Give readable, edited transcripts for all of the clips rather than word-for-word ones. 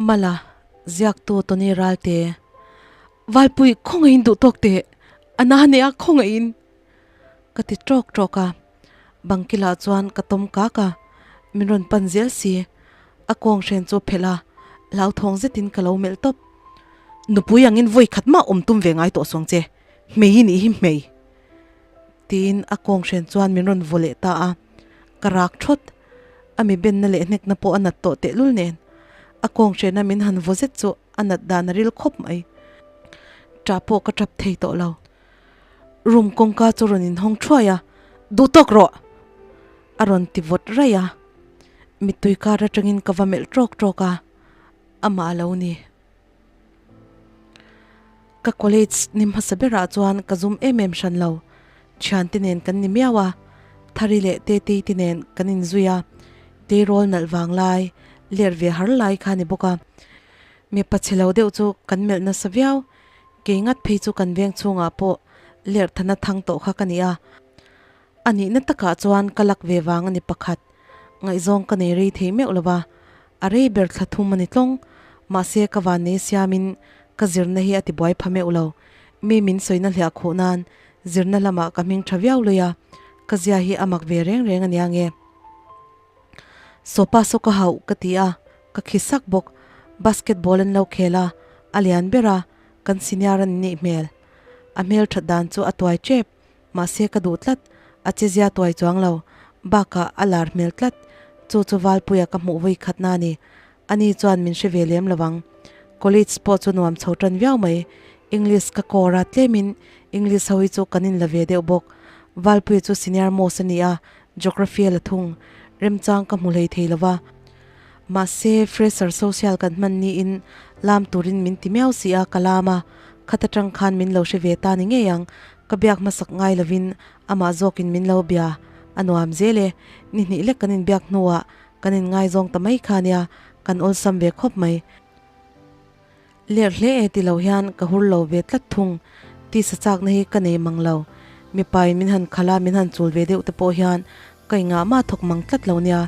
Mala, ziaktu Tony Ralte, Valpui khawngaihin duh tawk teh, a na nia khawngaihin ka ti tawk tawk a, bangkilah chuan ka tawm kak a, min rawn pan zel si, a kawng hren chu a phelh a, hlauthawng zetin ka lo melh tawp. Nupui angin vawi khat mah awm tum ve ngai tawh suang che, hmei hi nih hi hmei. Tiin a kawng hren chuan min rawn vaw leh ta a, ka rak thawt. A mi benna leh hnekna pawh a nat tawh tehlul nen, a kawng hrena min han vaw zet chu a nat dan a ril khawp mai. Ṭah pawh ka ṭap thei tawh lo. Room kawngka chu rawn inhawng thuai a, Duh tawk rawh! A rawn ti vawt raih a. Mittui kar atangin ka va melh ṭawk ṭawk a, amah a lo ni. Ka college ni hmasa berah chuan ka zum em em hran lo. Thiante nen kan ni miau a, Thari leh Tetei te nen kan inzui a, tleirawl nalh vang lai, ler ve har lai kha a ni bawk a. Mipa chhe lo deuh chu kan melh nasa viau, kei ngat phei chu kan veng chhungah pawh ler thana thang tawh kha ka ni a. A nihna takah chuan ka lak ve vang a ni pakhat. Ngaihzawng ka nei rei thei meuh lo va, a rei ber thla thum a ni tlawng. Mahse ka van nei siamin ka zirna hi a ti buai pha meuh lo. Mi min sawina hliah khuh nan zirna lamah ka hming tha viau lui a, ka zia hi a mak ve reng reng a nia nge. Sopa saw ka hauh ka ti a, ka khi sak bawk. Basketball an lo khel a, a lian ber a, kan senior a ni nih hmel. A hmel that dan chu a tuai tep. Mahse ka duh tlat, a chezia tuai chuang lo, bakah a lar hmel tlat, chu chu Valpuia ka hmuh vawi khatna a ni. Ani chuan min hre ve lem lo ang. College pawh chu nuam chho tan viau mai, English ka kawr a, tlemin English ho hi chu kan inla ve deuh bawk. Valpuia chu senior most a ni a, Geography a la thung. Remchang ka hmu hlei thei lo va. Mahse fresher social kan hman niin lam turin min ti miau si a, ka lam a, khat atang khan min lo hre ve ta ni ngei ang. Ka biak hmasak ngai lovin amah zawkin min lo bia, a nuam zel e. Ni hnih lek kan inbiak hnuah kan inngaizawng ta mai kha nia, kan awlsam ve khawp mai. Ler hle e ti lo hian ka hur lo ve tlat thung, tisa chakna hi ka nei mang lo. Mipain min han khalh a, min han chul ve deuh te pawh hian ka engah mah thawk mang tlat lo nia.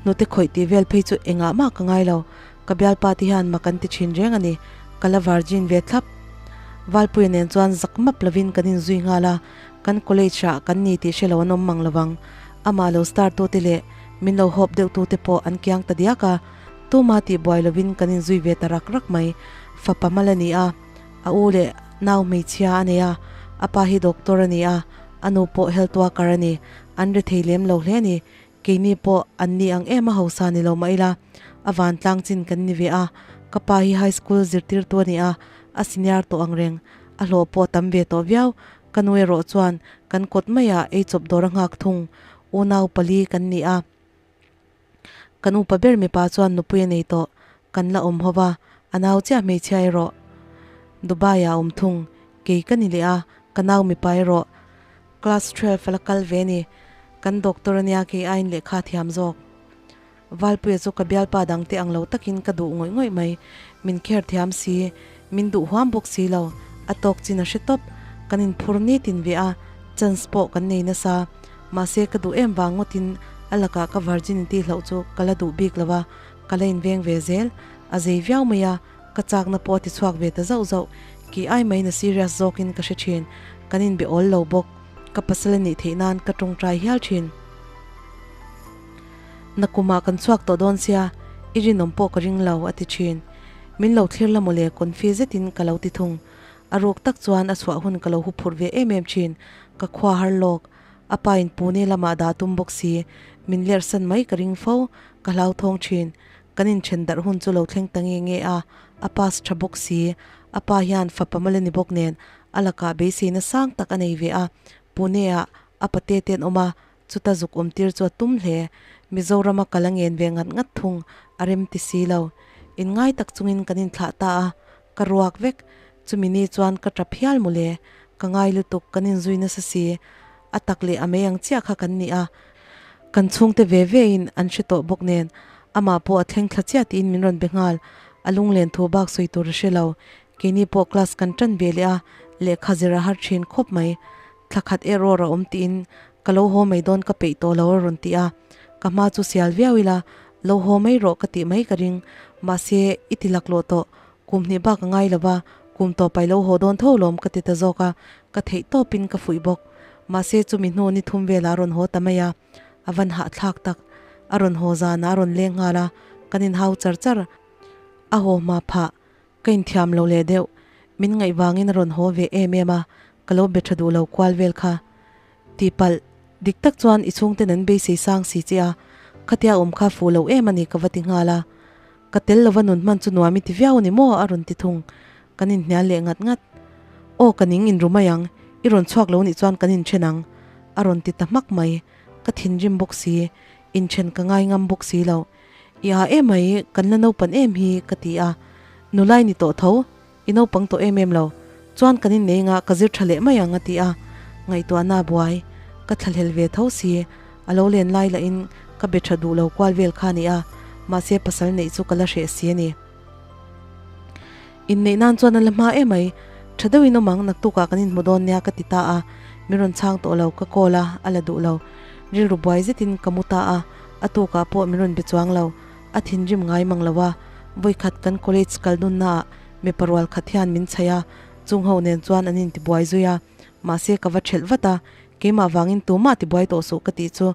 Hnute khawih tih vel phei chu engah mah ka ngai lo, ka bialpa te hian mak an ti thin reng a ni, ka la virgin ve thlap. Valpuia nen chuan zak map lovin kan inzui nghal a, kan college ah kan ni tih hre lo an awm mang lovang. Amah lo star tute leh min lo hawp deuh tute pawh an kiang ta diak a, tuma tih buai lovin kan inzui ve ta rak rak mai. Fapa mal a ni a, a u leh nau hmeichhia a nei a, a pa hi doctor a ni a, a nu pawh health worker a ni, an rethei lem lo hle a ni. Keini pawh an ni ang em a hausa ni lo mah ila, a vantlang chin kan ni ve a, ka pa hi high school zirtirtu a ni a, a senior tawh ang reng, a hlawh pawh a tam ve tawh viau, ka nu erawh chuan kan kawt maiah ei chawp dawr a nghak thung, unau pali kan ni a, kan upa ber mipa chuan nupui a nei tawh, kan la awm ho va, a nau chiah hmeichhia erawh Dubai ah a awm thung, kei ka ni leh a, ka nau mipa erawh. Class 12 a la kal ve ni. Kan doctor ania kei aiin lehkha a thiam zawk. Valpuia chu ka bialpa dang te ang lo takin ka duh ngawih ngawih mai. Min care thiam si, min duh huam bawk si lo. A tawk chin a hre tawp. Kan inphur nitin ve a, chance pawh kan nei nasa. Mahse ka duh em vang ngawtin a lakah ka virginity hlauh chu ka la duh bik lo a, ka la inveng ve zel. A zei viau mai a. Ka chakna pawh a ti chhuak ve ta zauh zauh. Kei ai maiin a serious zawkin ka hre thin. Kan inbe awl lo bawk. Ka pasal a nih theih nan ka tawngtai hial thin. Nakumah kan chhuak tawh dawn sia, i rinawm pawh ka ring lo, a ti thin. Min lo thlir la mawle confi zetin ka lo ti thung. A ruk tak chuan a chhuah hun ka lo hu phurh ve em em thin. Ka khua har lawk. A pa in Pune lamah dah tum bawk si. Min lerhsan mai ka ring fo. Ka hlauthawng thin. Kan inthen darh hun chu lo thleng ta nge nge a, a pass tha bawk si. A pa hian fapa mawle ni bawk nen a lakah beiseina sang tak a nei ve a, Pune-ah a pate te an awm a, chuta zuk awm tir chu a tum hle. Mizorama kal a ngen ve ngat ngat thung, a rem ti si lo. Inngai tak chungin kan inthlah ta a, ka ruak vek. Chumi ni chuan ka tap hial mawle, ka ngai lutuk kan inzui nasa si. A tak leh a mei ang chiah kha kan ni a, Kan chhungte ve ve in an hre tawh bawk nen amah pawh a thleng thla chiah tiin min rawn be nghal. A lunglen thu bak sawi tur a hre lo. Keini pawh class kan tan ve leh a, lehkha zir a har thin khawp mai. Thla khat error a awm tiin ka lo haw mai dawn ka peih tawh lo a rawn ti a. Ka hma chu sial viau ila, lo haw mai rawh ka tih mai ka ring. Mahse, i ti laklawh tawh, kum hnih bak a ngai lo va, kum tawp a i lo haw dawn tho lawm ka ti ta zawk a, ka theih tawpin ka fuih bawk. Mahse, chumi hnu ni thum velah a rawn haw ta mai a, a van hahthlak tak. A rawn haw zanah a rawn leng nghal a, kan inhau char char. A haw hma phah, ka inthiam lo leh deuh. Min ngaih vangin a rawn haw ve em em a, ka lo be tha duh lo kual vel kha. Tihpalh, dik tak chuan i chhungten an beisei sang si che a, khatia awm kha fuh lo em a ni ka va ti nghal a. Ka tel lova nun hman chu nuam i ti viau a ni maw? a rawn ti thung. Kan inhnial leh ngat ngat. Aw ka ning inru mai ang, i rawn chhuak lo nih chuan kan inthen ang, a rawn ti ta hmak mai. Ka thinrim bawk si, inthen ka ngai ngam bawk si lo. I a em mai, kan la naupan em hi, ka ti a. Nulai ni tawh tho, I naupang tawh em em lo, chuan kan innei nga ka zir tha leh mai ang a ti a, ngaihtuahna a buai. Ka thlahlel ve tho si, a lo len lai lahin ka be tha duh lo kual vel kha a ni a, mahse pasal neih chu ka la hreh si a ni. Inneih nan chuan a la hma em mai, tha deuhin awm ang naktukah kan inhmu dawn nia ka ti ta a, min rawn chhang tawh lo, ka call a, a la duh lo. Rilru buai zetin ka mu ta a, a tukah pawh min rawn be chuang lo. A thinrim ngai mang lo a, vawikhat kan college kal nunnaah mipa rual khat hian min chhaih a, chung ho nen chuan an intibuai zui a, mahse ka va thelh vat a, keimah vangin tumah tibuai tawh suh ka tih chu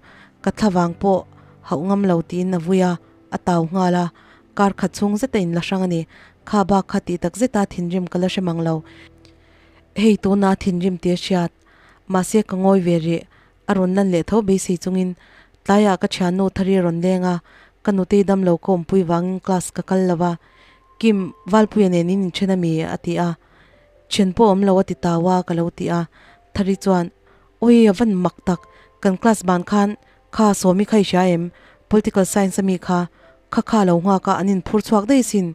ka thla vang pawh hauh ngam lo tiin a vui a, a tau nghal a, kar khat chhung zeta inla hrang a ni, kha bak kha tih tak zeta thinrim ka la hre mang lo, hei tuna thinrim tia hriat, mahse ka ngawi ve rih. A rawn lan leh tho beisei chungin tlaiah ka thiannu Thari a rawn leng a, ka nutei damlo ka awmpui vangin class ka kal lo va, Kim, Valpuia nen in inthen a mi? a ti a, Then pawh awm lo a ti tau a ka lo ti a, Thari chuan, Awi a van mak tak, kan class ban khan kha Sawmi kha i hria em? Political Science a mi kha, kha kha lo nghak a an inphur chhuak daih sin,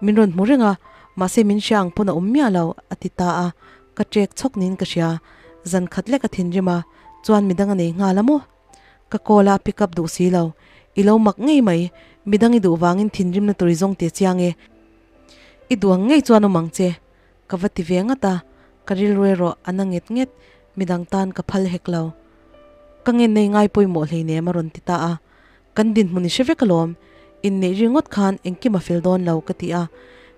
min rawn hmu reng a, mahse min hria ang pawn a awm miah lo a ti ta a, Ka trek chhawk niin ka hria, zan khat lek a thinrim a, chuan midang a nei nghal a maw? Ka call a pick up duh si lo, i lo mak ngei mai, midang i duh vangin thinrimna tur i zawng teh chiang e, i duh ang ngei chuan awm ang che, ka va ti ve ngat a, ka rilru erawh a na nget nget, midang tan ka phal hek lo. Ka ngen nei ngai pawimawh hleinem a rawn ti ta a, Kan dinhmun i hre vek alawm, inneih ringawt khan engkim a fel dawn lo ka ti a,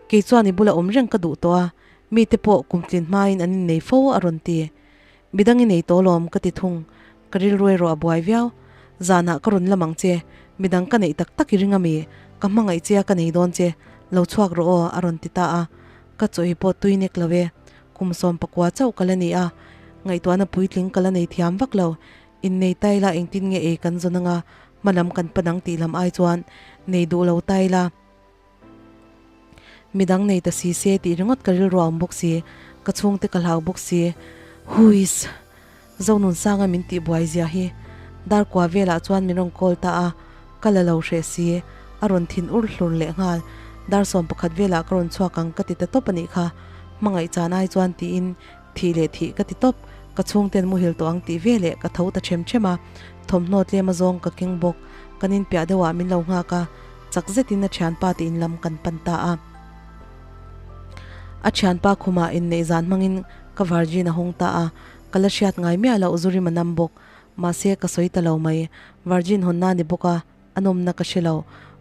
kei chuan i bula awm reng ka duh tawh a, mite pawh kumtlin hmain an innei fo a rawn ti. Midang i nei tawh alawm ka ti thung, ka rilru erawh a buai viau. Zanah ka rawn lam ang che, midang ka neih tak tak i ring ami, ka hmangaih che a ka nei dawn che, lo chhuak rawh aw a rawn ti ta a, ka chaw hi pawh tui nek lo e, kum 19 chauh ka la ni a, ngaihtuahna puitling ka la nei thiam vak lo, Innei ta ila engtin nge ei kan zawn anga hma lam kan pan ang tih lam ai chuan nei duh lo ta ila midang nei ta si se tih ringawt ka rilru a awm bawk si, ka chhungte ka hlau bawk si. Huiss! Zonunsanga min tih buai zia hi Darkua velah chuan min rawn call ta a, ka la lo hreh si, a rawn thin ur hlur leh nghal. Dar 11 velah ka rawn chhuak ang ka ti ta tawp a nih kha, hmangaih chan ai chuan tiin Thih leh thih ka ti tawp, ka chhungten muhil tawh ang tih veleh ka tho ta ṭhem ṭhem a, thawmhnaw tlem azawng ka keng bawk, kan inpiah deuhah min lo nghak a, chak zetin a ṭhianpa te in lam kan pan ta a. A ṭhianpa khumah inneih zan hmangin ka virgin a hawng ta a, ka la hriat ngai miah loh Zurima nam bawk, mahse ka sawi ta lo mai, virgin hawnna ni bawk a, a nawmna ka hre lo,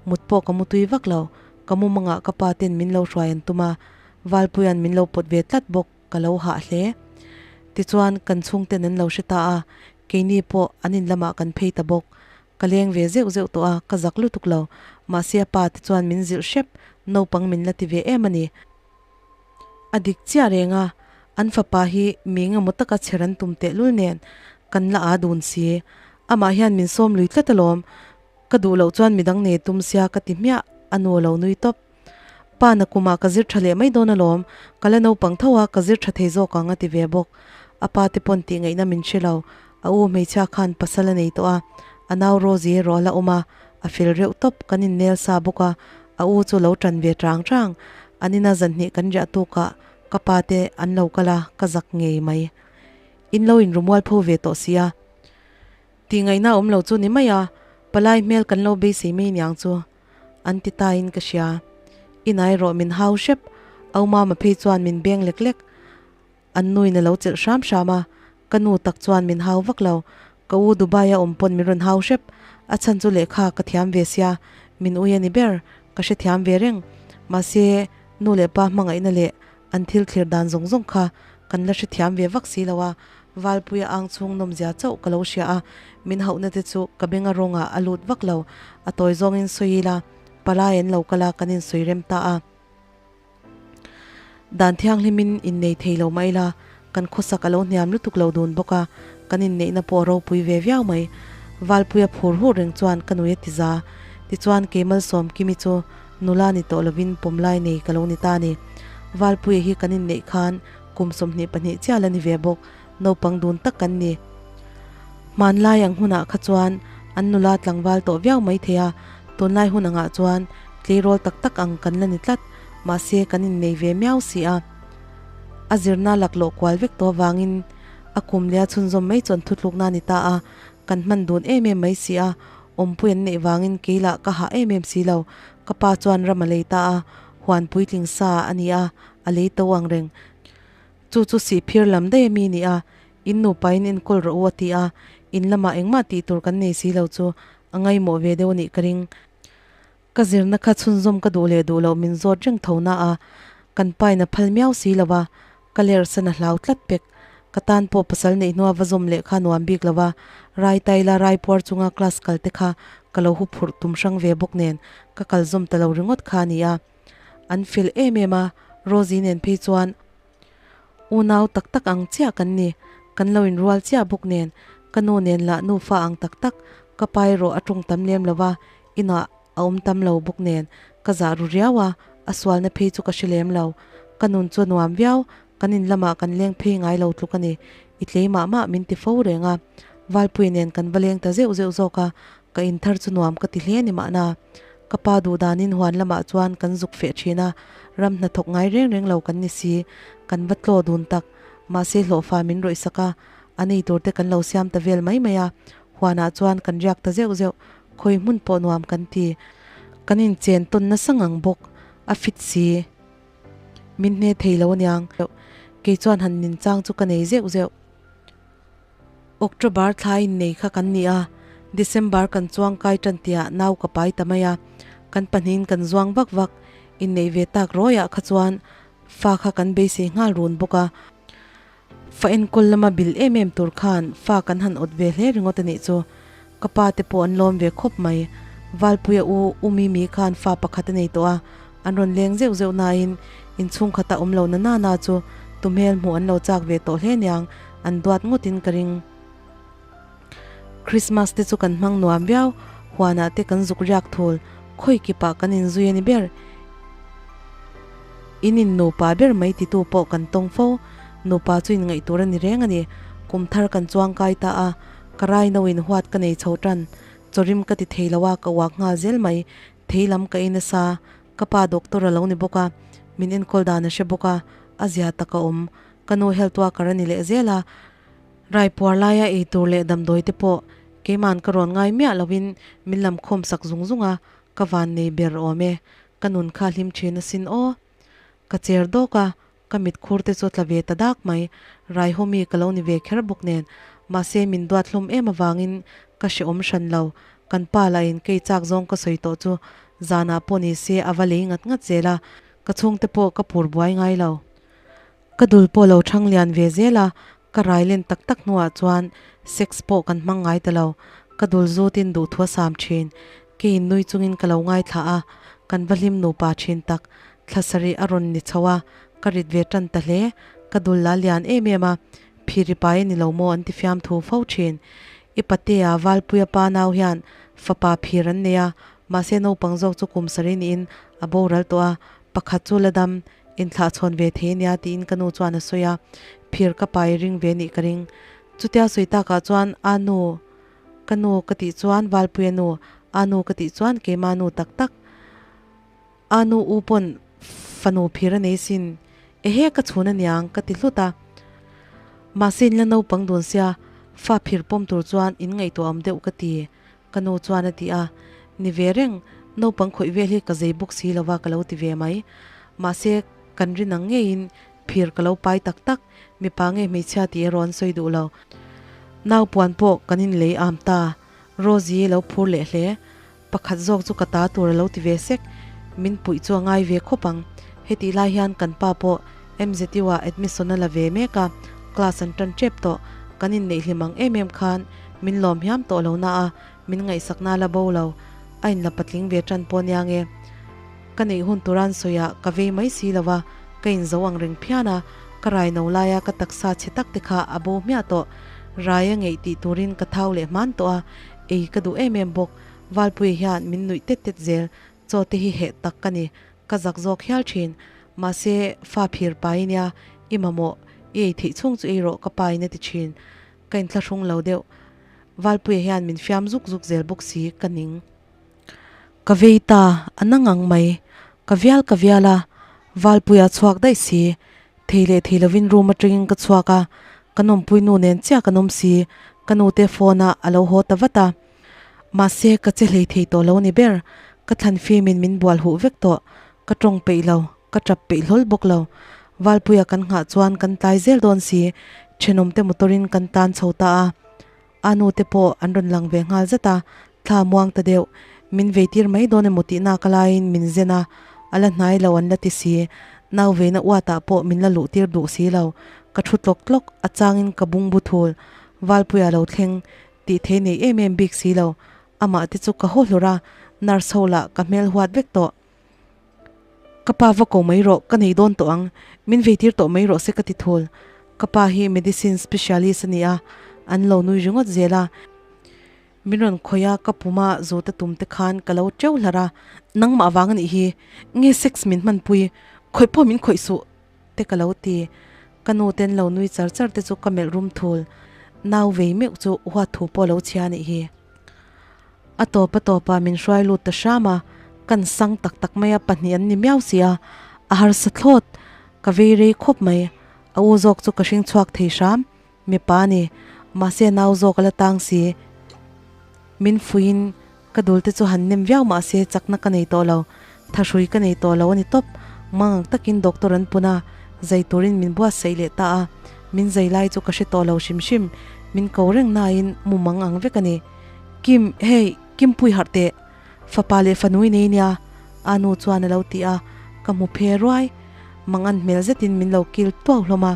mut pawh ka mutui vak lo, ka mumangah ka pa ten min lo hruai an tum a, Valpuia'n min lo pawt ve tlat bawk. Ka lo hah hle. Tichuan, kan chhungten an lo hre ta a, keini pawh an in lamah kan phei ta bawk. Ka leng ve zeuh zeuh tawh a, ka zak lutuk lo. Mahse a pa te chuan min zilh hrep, naupang min la ti ve em a ni. A dik chiah reng a, an fapa hi mi engemaw taka chher an tum tehlul nen kan la aa dun si. Amah hian min sawm lui tlat alawm. Ka duh loh chuan midang nei tum sia ka ti hmiah, a nu a lo nui tawp. Pa na kumah ka zir tha leh mai dawn alawm, ka la naupang tho a, ka zir tha thei zawk ang a ti ve bawk. A pa te pawn tih ngaihna min hre lo, a u hmeichhia khan pasal a nei tawh a, a nau Rosie erawh a la awm a, a fel reuh tawp, kan innel sa bawk a, a u chu lo tan ve chang chang. An ina zanhnih kan riah tukah ka pa te an lo kal a, ka zak ngei mai. In lo inrumual pho ve tawh sia. Tih ngaihna awm lo chu ni mai a, palai hmel kan lo beisei mai niang chu. An ti ta in ka hria. Inah erawh min hau hrep, au mama phei chuan min beng lek lek. An nuin a lo chelh hram hram a, ka nu tak chuan min hau vak lo. Ka u Dubai a awm pawn min rawn hau hrep, a chhan chu lehkha ka thiam ve sia, min ui a ni ber. Ka hrethiam ve reng. Mahse, nu leh pa hmangaihna leh an thil thlir dan zawng zawng kha kan la hrethiam ve vak si lo a, Valpuia ang chhung nawmzia chauh ka lo hria a, min hauhna te chu ka benga rawngah a lut vak lo. A tawi zawngin sawi ila, palai an lo kal a, kan insawi rem ta a. Dan thianghlimin innei thei lo mai la, kan khawsak a lo hniam lutuk lo dun bawk a, kan inneihna pawh a ropui ve viau mai. Valpuia phur hur reng chuan ka nui a ti za. Tichuan kei Malsawm Kimi chu nula ni tawh lovin pawmlai nei ka lo ni ta a ni. Valpuia hi kan inneih khan kum 22 chiah la ni ve bawk, naupang dun tak kan ni. Hmanlai ang hunah kha chuan an nula tlangval tawh viau mai thei a, tunlai hun angah chuan tleirawl tak tak ang kan la ni tlat, mahse kan innei ve miau si a. A zirna laklawh kual vek tawh avangin a kum leh a chhunzawm mai chuan thutlukna a ni ta a, kan hman dun em em mai si a, awmpui an neih vangin kei lah ka hah em em si lo, ka pa chuan ram a lei ta a, huan puitling sa a ni a, a lei to ang reng. Chu chu sihphir lam daih a mi ni a, in nupa in enkawl rawh u a ti a, in lamah engmah tih tur kan nei si lo chu a ngaimawh ve deuh a nih ka ring. Ka zirna kha chhunzawm ka duh leh duh loh min zawt reng tho na a, kan pain a phal miau si lo a, ka lerhsan a hlau tlat pek. Ka tan pawh pasal neih hnua va zawm leh kha nuam bik lo a, rai taila rai puar chunga class kal te kha ka lo huphurh tum hrang ve bawk nen ka kal zawm ta lo ringawt kha a ni a. An fel em em a, Rosie nen phei chuan unau tak tak ang chiah kan ni, kan lo inrual chiah bawk nen, ka nu nen lah nufa ang tak tak, ka pa erawh a tawng tam lem lo va, inah a awm tam lo bawk nen ka zah ru riau a, a sualna phei chu ka hre lem lo. Ka nun chu a nuam viau, kan in lamah kan leng phei ngai lo tluk a ni, i tlei mah mah min ti fo reng a, Valpui nen kan va leng ta zeuh zeuh zawk a, ka inthar chu nuam ka ti hle a ni mahna. Ka pa duh danin huan lamah chuan kan zuk feh thin a, ram hnathawk ngai reng reng lo kan ni si, kan va tlaw dun tak. Mahse hlawhfa min rawih sak a, a nei tur te kan lo siam ta vel mai mai a, huanah chuan kan riak ta zeuh zeuh, khawi hmun pawh nuam kan ti. Kan inchen tawn nasa ngang bawk, a fit si. Min hne thei lo aniang. Kei chuan han nin chang chu ka nei zeuh zeuh. October thla innei kha kan ni a, December kan chuang kai tan tiah nau ka pai ta mai a, kan pahnihin kan zuang vak vak, inneih ve tak rawiah kha chuan fa kha kan beisei nghal run bawk a, fa enkawl lama bil em em tur khan fa kan han awt ve hle ringawt a nih chu, ka pa te pawh an lawm ve khawp mai, Valpuia u U Mimi khan fa pakhat a nei tawh a, an rawn leng zeuh zeuh nain inchhungkhata awm lo na na na chu tu hmel hmuh an lo chak ve tawh hle niang. An duat ngawtin ka ring. Christmas te chu kan hmang nuam viau, huanah te kan zuk riak thul, khawi kipah kan inzui a ni ber. In in nupa ber mai titu pawh kan tawng fo, nupa chu inngaih tur a ni reng a ni. Kum thar kan chuang kai ta a, ka rai no in huat ka nei chho tan, chawrim ka ti thei lo a, ka uak nghal zel mai, thei lam ka ei nasa, ka pa doctor a lo ni bawk a, min enkawl dan a hre bawk a, a zia tak a awm. Ka nu health worker a ni leh zel a, raipuar laia ei tur leh damdawi te pawh keiman ka rawn ngai miah lovin min lam khawm sak zung zung a, ka van nei ber awm e, ka nun kha hlim thin asin aw. Ka cher dawk a, ka mit khur te chu a tla ve ta dak mai, Raihawmi ka lo ni ve kher bawk nen, mahse min duat hlawm em avangin ka hrehawm hran lo, kan pa lahin kei chak zawng ka sawi tawh chu zanah pawh ni se a va lei ngat ngat zel a, ka chhungte pawh ka pur buai ngai lo. Ka dul pawh lo thang lian ve zel a, ka rai len tak tak hnuah chuan sex pawh kan hmang ngai ta lo. Ka dul zutin duhthu a sam thin. Keiin nui chungin ka lo ngaithla a, kan va hlim nupa thin tak. Thla sarih a rawn ni chho a, ka rit ve tan ta hle. Ka dul la lian em em a, phiri pai a ni lo maw an ti fiamthu fo thin. I patea Valpuia pa nau hian fapa phir an nei a, mahse naupang zawk chu kum sarih niin a boral tawh a, pakhat chu la dam. Inthlah chhawn ve thei ania tiin ka nu chuan a sawi a, phir ka pai ring ve nih ka ring. Chutia sawi takah chuan a nu, ka nu ka tih chuan Valpuia nu, a nu ka tih chuan keima nu tak tak. A nu u pawn fanu phir a nei sin, ehe ka chhun aniang ka ti hlut a. Mahse in la naupang dun sia, fa phir pawm tur chuan in ngaihtuah awm deuh ka ti, ka nu chuan a ti a, Ni ve reng, naupang khawih vel hi ka zei bawk si lova ka lo ti ve mai. Mahse, kan rin ang ngeiin phir ka lo pai tak tak, mipa nge hmeichhia tih erawh an sawi duh lo. Nau puan pawh kan inlei am ta, Rosie lo phur leh hle. Pakhat zawk chu ka ta tur a lo ti ve sek. Min puih chu a ngai ve khawp ang. Hetih lai hian kan pa pawh MZU ah admission a la ve mek a, class an tan tep tawh. Kan inneih hlim ang em em khan min lawm hiam tawh lo na a, min ngaihsakna la bo lo. A inla patling ve tan pawh nia nge. Ka neih hun tura an sawi ah ka vei mai si lo a, ka inzo ang reng phian a, ka rai no laia ka taksa chhe tak te kha a bo hmiah tawh. Rai a ngeih tih turin ka thau leh hman tawh a, ei ka duh em em bawk. Valpuia hian min nuih tet tet zel, chaw te hi heh tak ka ni, ka zak zawk hial thin. Mahse, fa phir pai i nia, i mamawh, i ei theih chhung chu ei rawh ka pa in a ti thin. Ka inthlahrung lo deuh. Valpuia hian min fiam zuk zuk zel bawk si, ka ning. Ka vei ta, a na ngang mai. Ka vial ka vial a, Valpuia chhuak daih si. Thei leh thei lovin room atangin ka chhuak a, ka nawmpui nu nen chiah ka nawm si, ka nute phone a a lo haw ta vat a. Mahse ka che hlei thei tawh lo ni ber, ka thlan fimin min bual huh vek tawh, ka tawng peih lo, ka tap peih hlawl bawk lo. Valpuia kan nghah chuan kan tlai zel dawn si, thenawmte motor-in kan tan chho ta a. A nu te pawh an rawn lang ve nghal zat a, thla muang ta deuh. Min veitir mai dawn emaw tih nak laiin min zen a, a la hnai lo an la ti si. Nau veina uatah pawh min la luh tir duh si lo. Ka thu tlawk tlawk, a changin ka bungbu thul. Valpuia lo thleng tih thei nei em em bik si lo. Amah te chu ka haw hlur a, nurse ho lah ka hmel huat vek tawh. Ka pa va ko mai rawh, ka nei dawn tawh ang, min veitir tawh mai rawh se ka ti thul. Ka pa hi medicine specialist a ni a, an lo nui ringawt zel a. Min rawn khawih a, ka puma zawta tum te khan ka lo teuh hlar a, nangmah vang a nih hi, nge sex min hmanpui, khawih pawh min khawih suh te ka lo ti. Ka nu ten lo nui char char te chu ka melh rum thul, nau vei meuh chu huat thu pawh lo chhia a nih hi. A tawp a tawpah min hruai lut ta hram a, kan sang tak tak mai a, pahnih an ni miau si a, a harsa thlawt, ka vei rei khawp mai, a u zawk chu ka hring chhuak thei hram, mipa a ni, mahse nau zawk a la tang si, min fuiin ka dul te chu han nem viau mahse chakna ka nei tawh lo, thahrui ka nei tawh lo a ni tawp, mangang takin doctor an pun a, zai turin min buatsaih leh ta a, min zai lai chu ka hre tawh lo hrim hrim, min ko reng nain mumang ang vek a ni. Kim, hei, Kimpui harh teh, fapa leh fanui nei nia, a nu chuan a lo ti a, ka hmu phe ruai. Mangan hmel zetin min lo kil tuau hlawm a.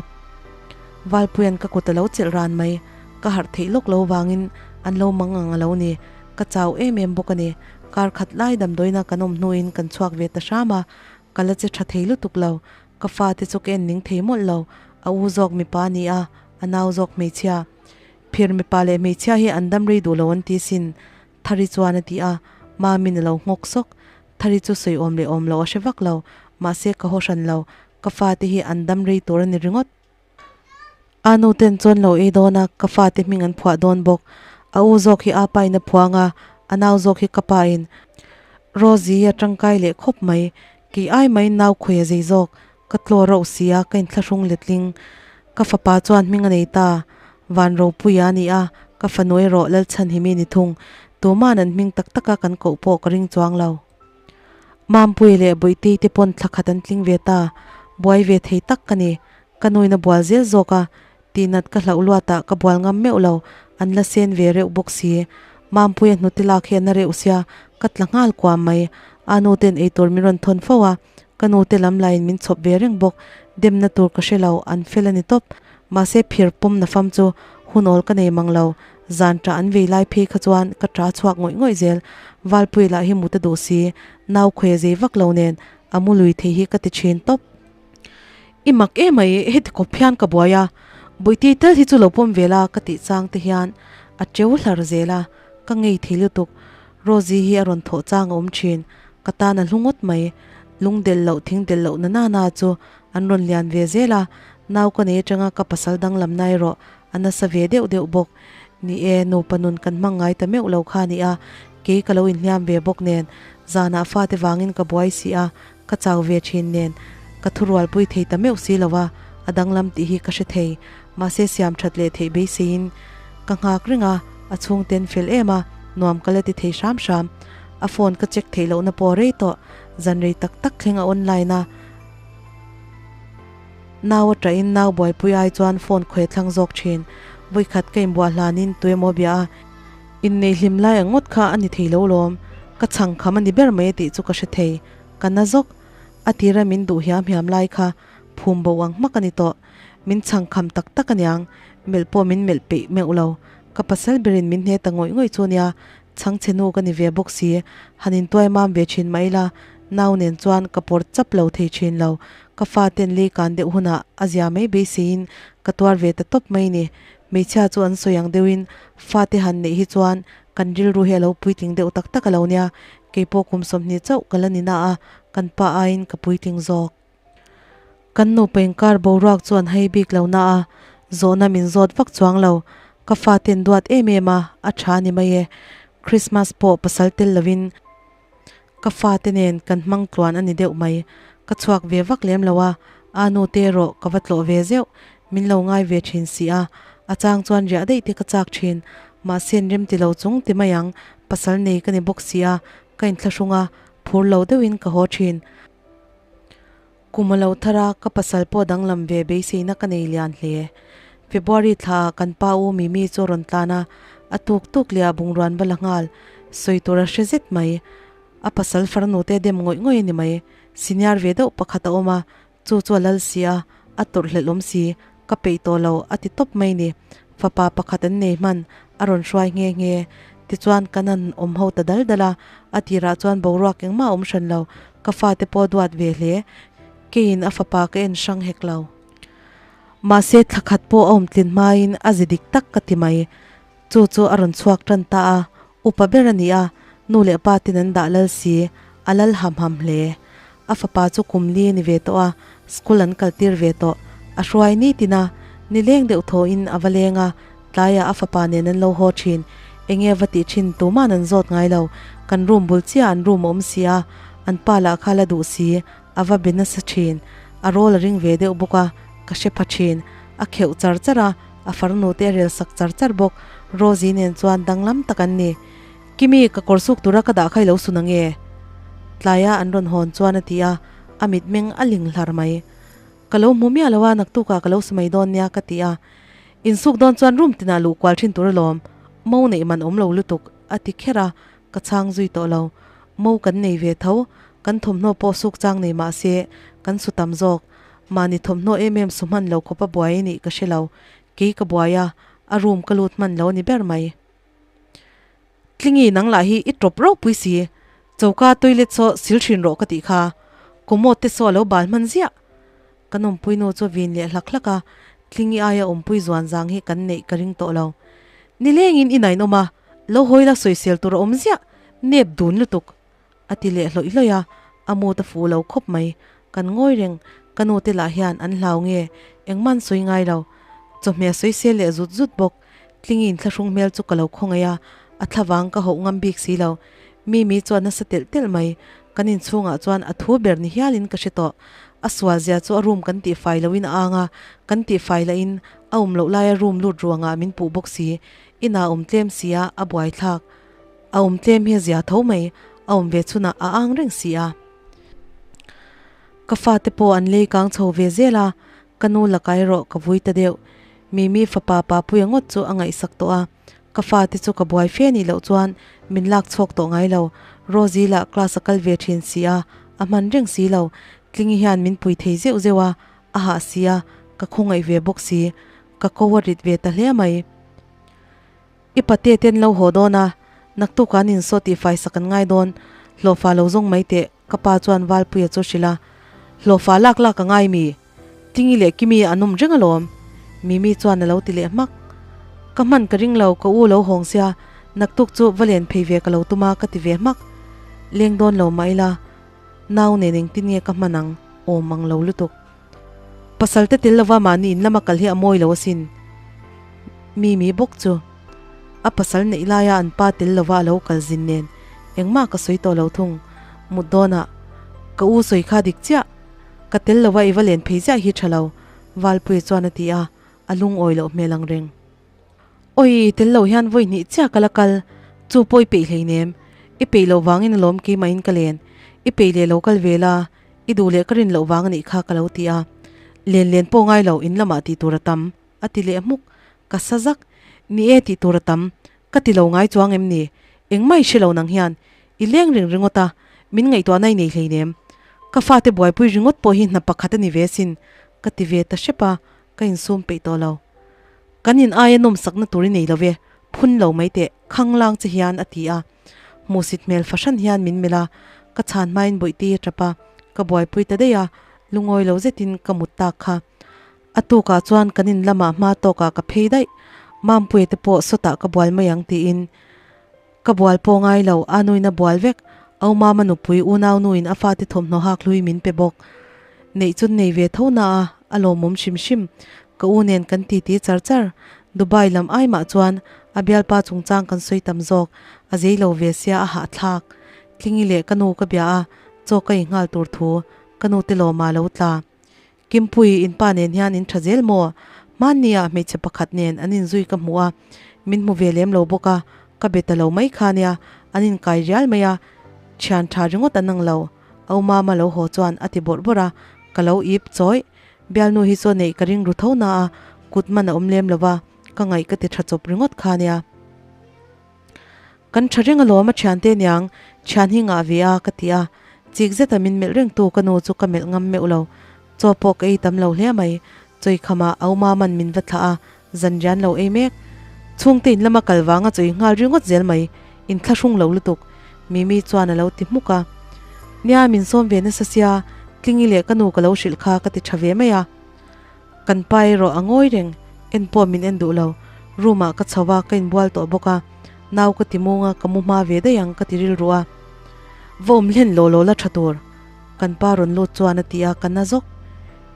Valpuia'n ka kut a lo chelh ran mai, ka harh theih lawk lo vangin an lo mang ang a lo ni, ka chau em em bawk a ni. Kar khat lai damdawiina kan awm hnuin kan chhuak ve ta hram a, ka la che tha thei lutuk lo, ka fate chu ka en ning thei mawlh lo, a u zawk mipa a ni a, a nau zawk hmeichhia. Phir mipa leh hmeichhia hi an dam rei duh lo an ti sin, Thari chuan a ti a, Mami'n a lo nghawk sawk. Thari chu sawi awm leh awm lo a hre vak lo, mahse ka haw hran lo, ka fate hi an dam rei tur a ni ringawt. A nu ten chuan lo ei dawn a, ka fate hming an phuah dawn bawk. A u zawk hi apa in a phuang a, a nau zawk hi ka pa in. Rosie a tangkai leh khawp mai, kei ai mai nau khawi a zei zawk, Ka tlaw rauh si a, ka inthlahrung letling. Ka fapa chuan hming a nei ta. Van Ropuia a ni a, ka fanu erawh Lalchhanhimi ni thung. Tuma'n an hming tak taka kan koh pawh ka ring chuang lo. Mampuia leh Bawihtei te pawn thla khat an tling ve ta. Buai ve thei tak ka ni. Ka nuin a bual zel zawk a, Tihnat ka hlauh luatah ka bual ngam meuh lo, an la sen ve reuh bawk si. Mampuia hnute lak hi a na reuh sia, ka tla nghal kuam mai. A nu ten eitur min rawn thawn fo a, ka nu te lam laiin min chhawp ve reng bawk. Demna tur ka hre lo, an fel a ni tawp. Mahse phir pawm na fam chu hun awl ka nei mang lo. Zan ṭah an vei lai phei kha chuan ka ṭah chhuak ngawih ngawih zel. Valpui lah hi mut a duh si, nau khawi a zei vak lo nen a mu lui thei hi ka ti ṭhin tawp. I mak em ai, heti kawp hian ka buai a, Bawihti tel hi chu lo pawm ve la ka tih chang te hian a teu hlar zel a, ka ngei thei lutuk. Rosie hi a rawn thawh chang a awm thin, ka tan a hlu ngawt mai. Lung del loh thing del loh na na na chu an rawn lian ve zel a, nau ka nei atanga ka pasal danglam na erawh a nasa ve deuh deuh bawk. Ni e, nupa nun kan hmang ngai ta meuh lo kha a ni a, kei ka lo inhliam ve bawk nen, zanah fate vangin ka buai si a, Ka chau ve thin nen ka thurualpui thei ta meuh si lo a, a danglam tih hi ka hre thei. Mahse siam that leh theih beiseiin ka nghak reng a, a chhungten fel em a, nuam ka la ti thei hram hram. A phone ka check theih lohna pawh rei tawh, zan rei tak tak thleng a online a, nau a ṭahin nau buaipui ai chuan phone khawi a thlang zawk thin. Vawikhat ka inbuah hlanin tuemaw bia a, inneih hlim lai ang ngawt kha a ni thei lo lawm, ka chhang kham a ni ber mai a tih chu ka hre thei. Ka na zawk. A tira min duh hiam hiam lai kha phum bo ang hmak a ni tawh. Min chhang kham tak tak aniang, melh pawh min melh peih meuh lo. Ka pasal berin min hne ta ngawih ngawih chu nia, chhangchhe nu ka ni ve bawk si, han intuai mam ve thin mah ila, nau nen chuan ka pawr chap lo thei thin lo. Ka faten lei kan deuh hunah a zia mai beiseiin ka tuar ve ta tawp mai ni. Hmeichhia chu an sawi ang deuhin fate han neih hi chuan kan rilru hi a lo puitling deuh tak tak a lo nia, keipawh kum 20 chauh ka la ni na a, kan pa aiin ka puitling zawk. Kan nupa inkar boruak chu an hei bik lo na a, zawhna min zawt vak chuang lo. Ka faten duat em em a, a tha ni mai e. Christmas pawh pasal tel lovin ka fate nen kan hmang tluan a ni deuh mai. Ka chhuak ve vak lem lo a, a nu te erawh ka va tlawh ve zeuh. Min lo ngai ve thin si a, a chang chuan riah daih te ka chak thin. Mahse an rem ti lo chung ti mai ang, pasal nei ka ni bawk si a, ka inthlahrung a, phur lo deuhin ka haw thin. Kum a lo thar a, ka pasal pawh danglam ve beiseina ka nei lian hle. February thla ah kan pa u Mimi chu a rawn tlan a, a tuk tuk leh a bungruan va la nghal, sawi tur a hre zet mai. A pasal farnu te dem ngawih ngawih a ni mai. Senior ve deuh pakhat a awm a, chu chu a lal si a, a tawrh hlelh awm si, ka peih tawh lo a ti tawp mai ni. Fapa pakhat an nei hman, a rawn hruai nghe nghe. Tichuan kan han awm ho ta dal dal a, a tirah chuan boruak engmah a awm hran lo, ka fate pawh duat ve hle. Keiin a fapa ka en hrang hek lo. Mahse thla khat pawh a awm tlin hmain a zi dik tak ka ti mai. Chu chu a rawn chhuak tan ta a, upa ber a ni a, nu leh pa ten an dah lal si, a lal ham ham hle. A fapa chu kum li a ni ve tawh a, school an kal tir ve tawh. A hruai nitin a, nileng deuh thawhin a va leng a, tlaiah a fapa nen an lo haw thin. Enge va tih thin tuman an zawt ngai lo, kan room bul chiah an room a awm si a, an pa lah kha la duh si, a va be nasa thin. A rawl a ring ve deuh bawk a, ka hre pha thin. A kheuh char char a, a farnu te a rel sak char char bawk. Rosie nen chuan danglam tak an ni. Kimi, ka kawr suk tura ka dah kha i lo sun ange? Tlaia an rawn hawn chuan a ti a, a mitmeng a ling hlar mai. Ka lo hmu miah lo a, naktukah ka lo su mai dawn nia ka ti a. Insuk dawn chuan room tinah luh kual thin tur alawm, mo neih man awm lo lutuk, a ti kher a, ka chhang zui tawh lo. Mo kan nei ve tho, kan thawmhnaw pawh suk chang nei mah se, kan su tam zawk. Mahni thawmhnaw em em su hman lo khawpa buai a nih ka hre lo. Kei ka buai a, a room ka lut hman lo a ni ber mai. Tlingi nang lah hi i tawp ropui si, choka toilet saw sil thin rawh ka tih kha, commode te saw a lo bal hman ziah. Kan awmpui nu chu vin leh hlak hlak a, Tlingi aia awmpui zuan zang hi kan neih ka ring tawh lo. Nilengin i nain awm a, lo hawi la sawisel tur a awm ziah, nep dun lutuk. A ti leh hlawih hlawih a, a mood a fuh lo khawp mai. Kan ngawi reng, ka nu te lah hian an hlau nge, engmah an sawi ngai lo. Chawhmeh a sawi sel leh zut zut bawk. Tlingi inthlahrung hmel chu ka lo khawngaih a, a thlavang ka hauh ngam bik si lo. Mimi chu a nasa telh telh mai, kan inchhungah chuan a thu ber ni hialin ka hre tawh. A sual zia chu a room kan tihfai lohin a ang a, kan tihfai lahin a awm loh laia room lut ruangah min puh bawk si. Inah a awm tlem si a, a buaithlak. A awm tlem hi a zia tho mai, a awm ve chhunah a ang reng si a. Ka fate pawh an lei kang chho ve zel a, ka nu lakah erawh ka vui ta deuh. Mimi fapa Papuia ngawt chu a ngaihsak tawh a, ka fate chu ka buai fe nih loh chuan min lak chhuak tawh ngai lo. Rosie lah class a kal ve thin si a, a hman reng si lo. Tlingi hian min pui thei zeuh zeuh a, a hah si a, ka khawngaih ve bawk si. Ka ko a rit ve ta hle mai. I pate te an lo haw dawn a, naktuk an insaw tih faisak an ngai dawn, hlawhfa lo zawng mai teh, ka pa chuan Valpuia chu hrilh a. Hlawhfa lak lak a ngai mi? Tlingi leh Kimi an awm reng alawm, Mimi chuan a lo ti leh hmak. Ka hman ka ring lo, ka u lo hawng sia, naktuk chu va len phei ve ka lo tum a ka ti ve hmak. Leng dawn lo mah ila, nau nen engtin nge ka hman ang, awm ang lo lutuk. Pasal te tel lova mahni in lama kal hi a mawi lo asin. Mimi bawk chu a pasal neih laia an pa tel lova a lo kal zin nen engmah ka sawi tawh lo thung. Mut dawnah ka u sawi kha dik chiah, ka tel lova i va len phei ziah hi tha lo, Valpuia chuan a ti a, a lungawi loh hmel ang reng. Awi, tel lo hian vawi hnih chiah ka la kal, chu pawh i peih hleinem. I peih loh vangin alawm keimahin ka len, i peih leh lo kal ve la, I duh leh ka rin loh vang a nih kha ka lo ti a, len len pawh ngai lo in lamah tih tur a tam, a ti leh hmuk. Ka sa zak. Ni e tih tur a tam, ka ti lo ngai chuang em ni? Engmah i hre lo nang hian i leng reng ringawt a, min ngaihtuahna i nei hleinem. Ka fate buaipui ringawt pawh hi hna pakhat a ni ve sin, ka ti ve ta hrep a, ka insum peih tawh lo. Kan in aia nawmsakna tur i nei lo ve, phun lo mai teh, khanglang che hian a ti a. Hmuhsit hmel fahran hian min melh a, ka chhan hmain bawihte a tap a, ka buaipui ta daih a, lungawi lo zetin ka mut tak kha. A tukah chuan kan in lamah hma tawkah ka phei daih, Mampuia te pawh sawtah ka bual mai ang tiin ka bual pawh ngai lo, a nuin a bual vek, Au Mama nupui unau nuin a fate thawmhnaw hak hlui min pe bawk. Neih chu nei ve tho na a, a lawmawm hrim hrim. Ka u nen kan titi char char. Dubai lam ai mah chuan a bialpa chungchang kan sawi tam zawk, a zei lo ve sia a hahthlak. Tlingi leh ka nu ka bia a, chaw ka inghal tur thu ka nu te lawmah a lo tla. Kimpui in pa nen hian in tha zel maw? Hmanni ah hmeichhe pakhat nen an inzui ka hmu a, min hmu ve lem lo bawk a, ka be ta lo mai kha nia, an inkai rial mai a, thian tha ringawt an ang lo. Au mama lo haw chuan a ti bawrh bawrh a, ka lo ip chawih. Bialnu hi chaw neih ka ring ru tho na a, kut man a awm lem lo va, ka ngaih ka ti tha chawp ringawt kha nia. Kan tha reng alawm a thiante niang, thian hi ngah ve a ka ti a, chik zeta min melh reng tu ka nu chu ka melh ngam meuh lo, chaw pawh ka ei tam lo hle mai, chawi khamah au maman min va thlah a, zan rian lo ei mek. Chhungte in lama kal vanga chawi nghal ringawt zel mai, in thlahrung lo lutuk, Mimi chuan a lo ti hmuk a. Nia min sawm ve nasa sia, Tlingi leh ka nu ka lo hrilh kha ka ti tha ve mai a. Kan pa erawh a ngawi reng, en pawh min en duh lo. Room ah ka chho a, ka inbual tawh bawk a, nau ka ti mung a, ka mu hma ve daih ang ka ti rilru a. Va awm hlen law law la tha tur. Kan pa rawn lut chuan a ti a, ka na zawk.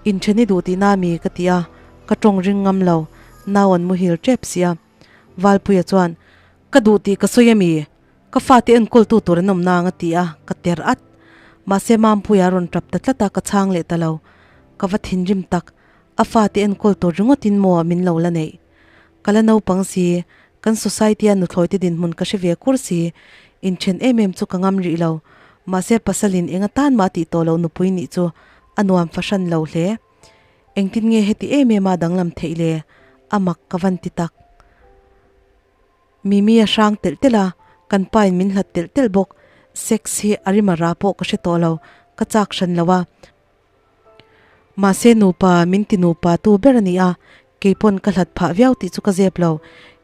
Inthen i duh tihna mi? ka ti a, ka tawng ring ngam lo, nau an muhil tep si a. Valpuia chuan, Ka duh tih ka sawi a mi? Ka fate enkawltu tur an awm nang a ti a, ka ter at. Mahse Mampuia a rawn tap ta tlat a, ka chhang leh ta lo. Ka va thinrim tak, a fate enkawl tur ringawtin maw min lo la neih. Ka la naupang si, kan society a nuthlawite dinhmun ka hre ve kur si, inthen em em chu ka ngam rih lo. Mahse pasalin eng atan mah tih tawh loh nupui nih chu a nuam fahran lo hle. Engtin nge heti em em a danglam theih le? A mak ka van ti tak. Mimi a hrang telh telh a, kan pa in min hlat telh telh bawk. Sex hi a rim a ra pawh ka hre tawh lo, ka chak hran lo a. Mahse nupa min ti nupa tu ber a ni a, keipawn ka hlat phah viau tih chu ka zep lo.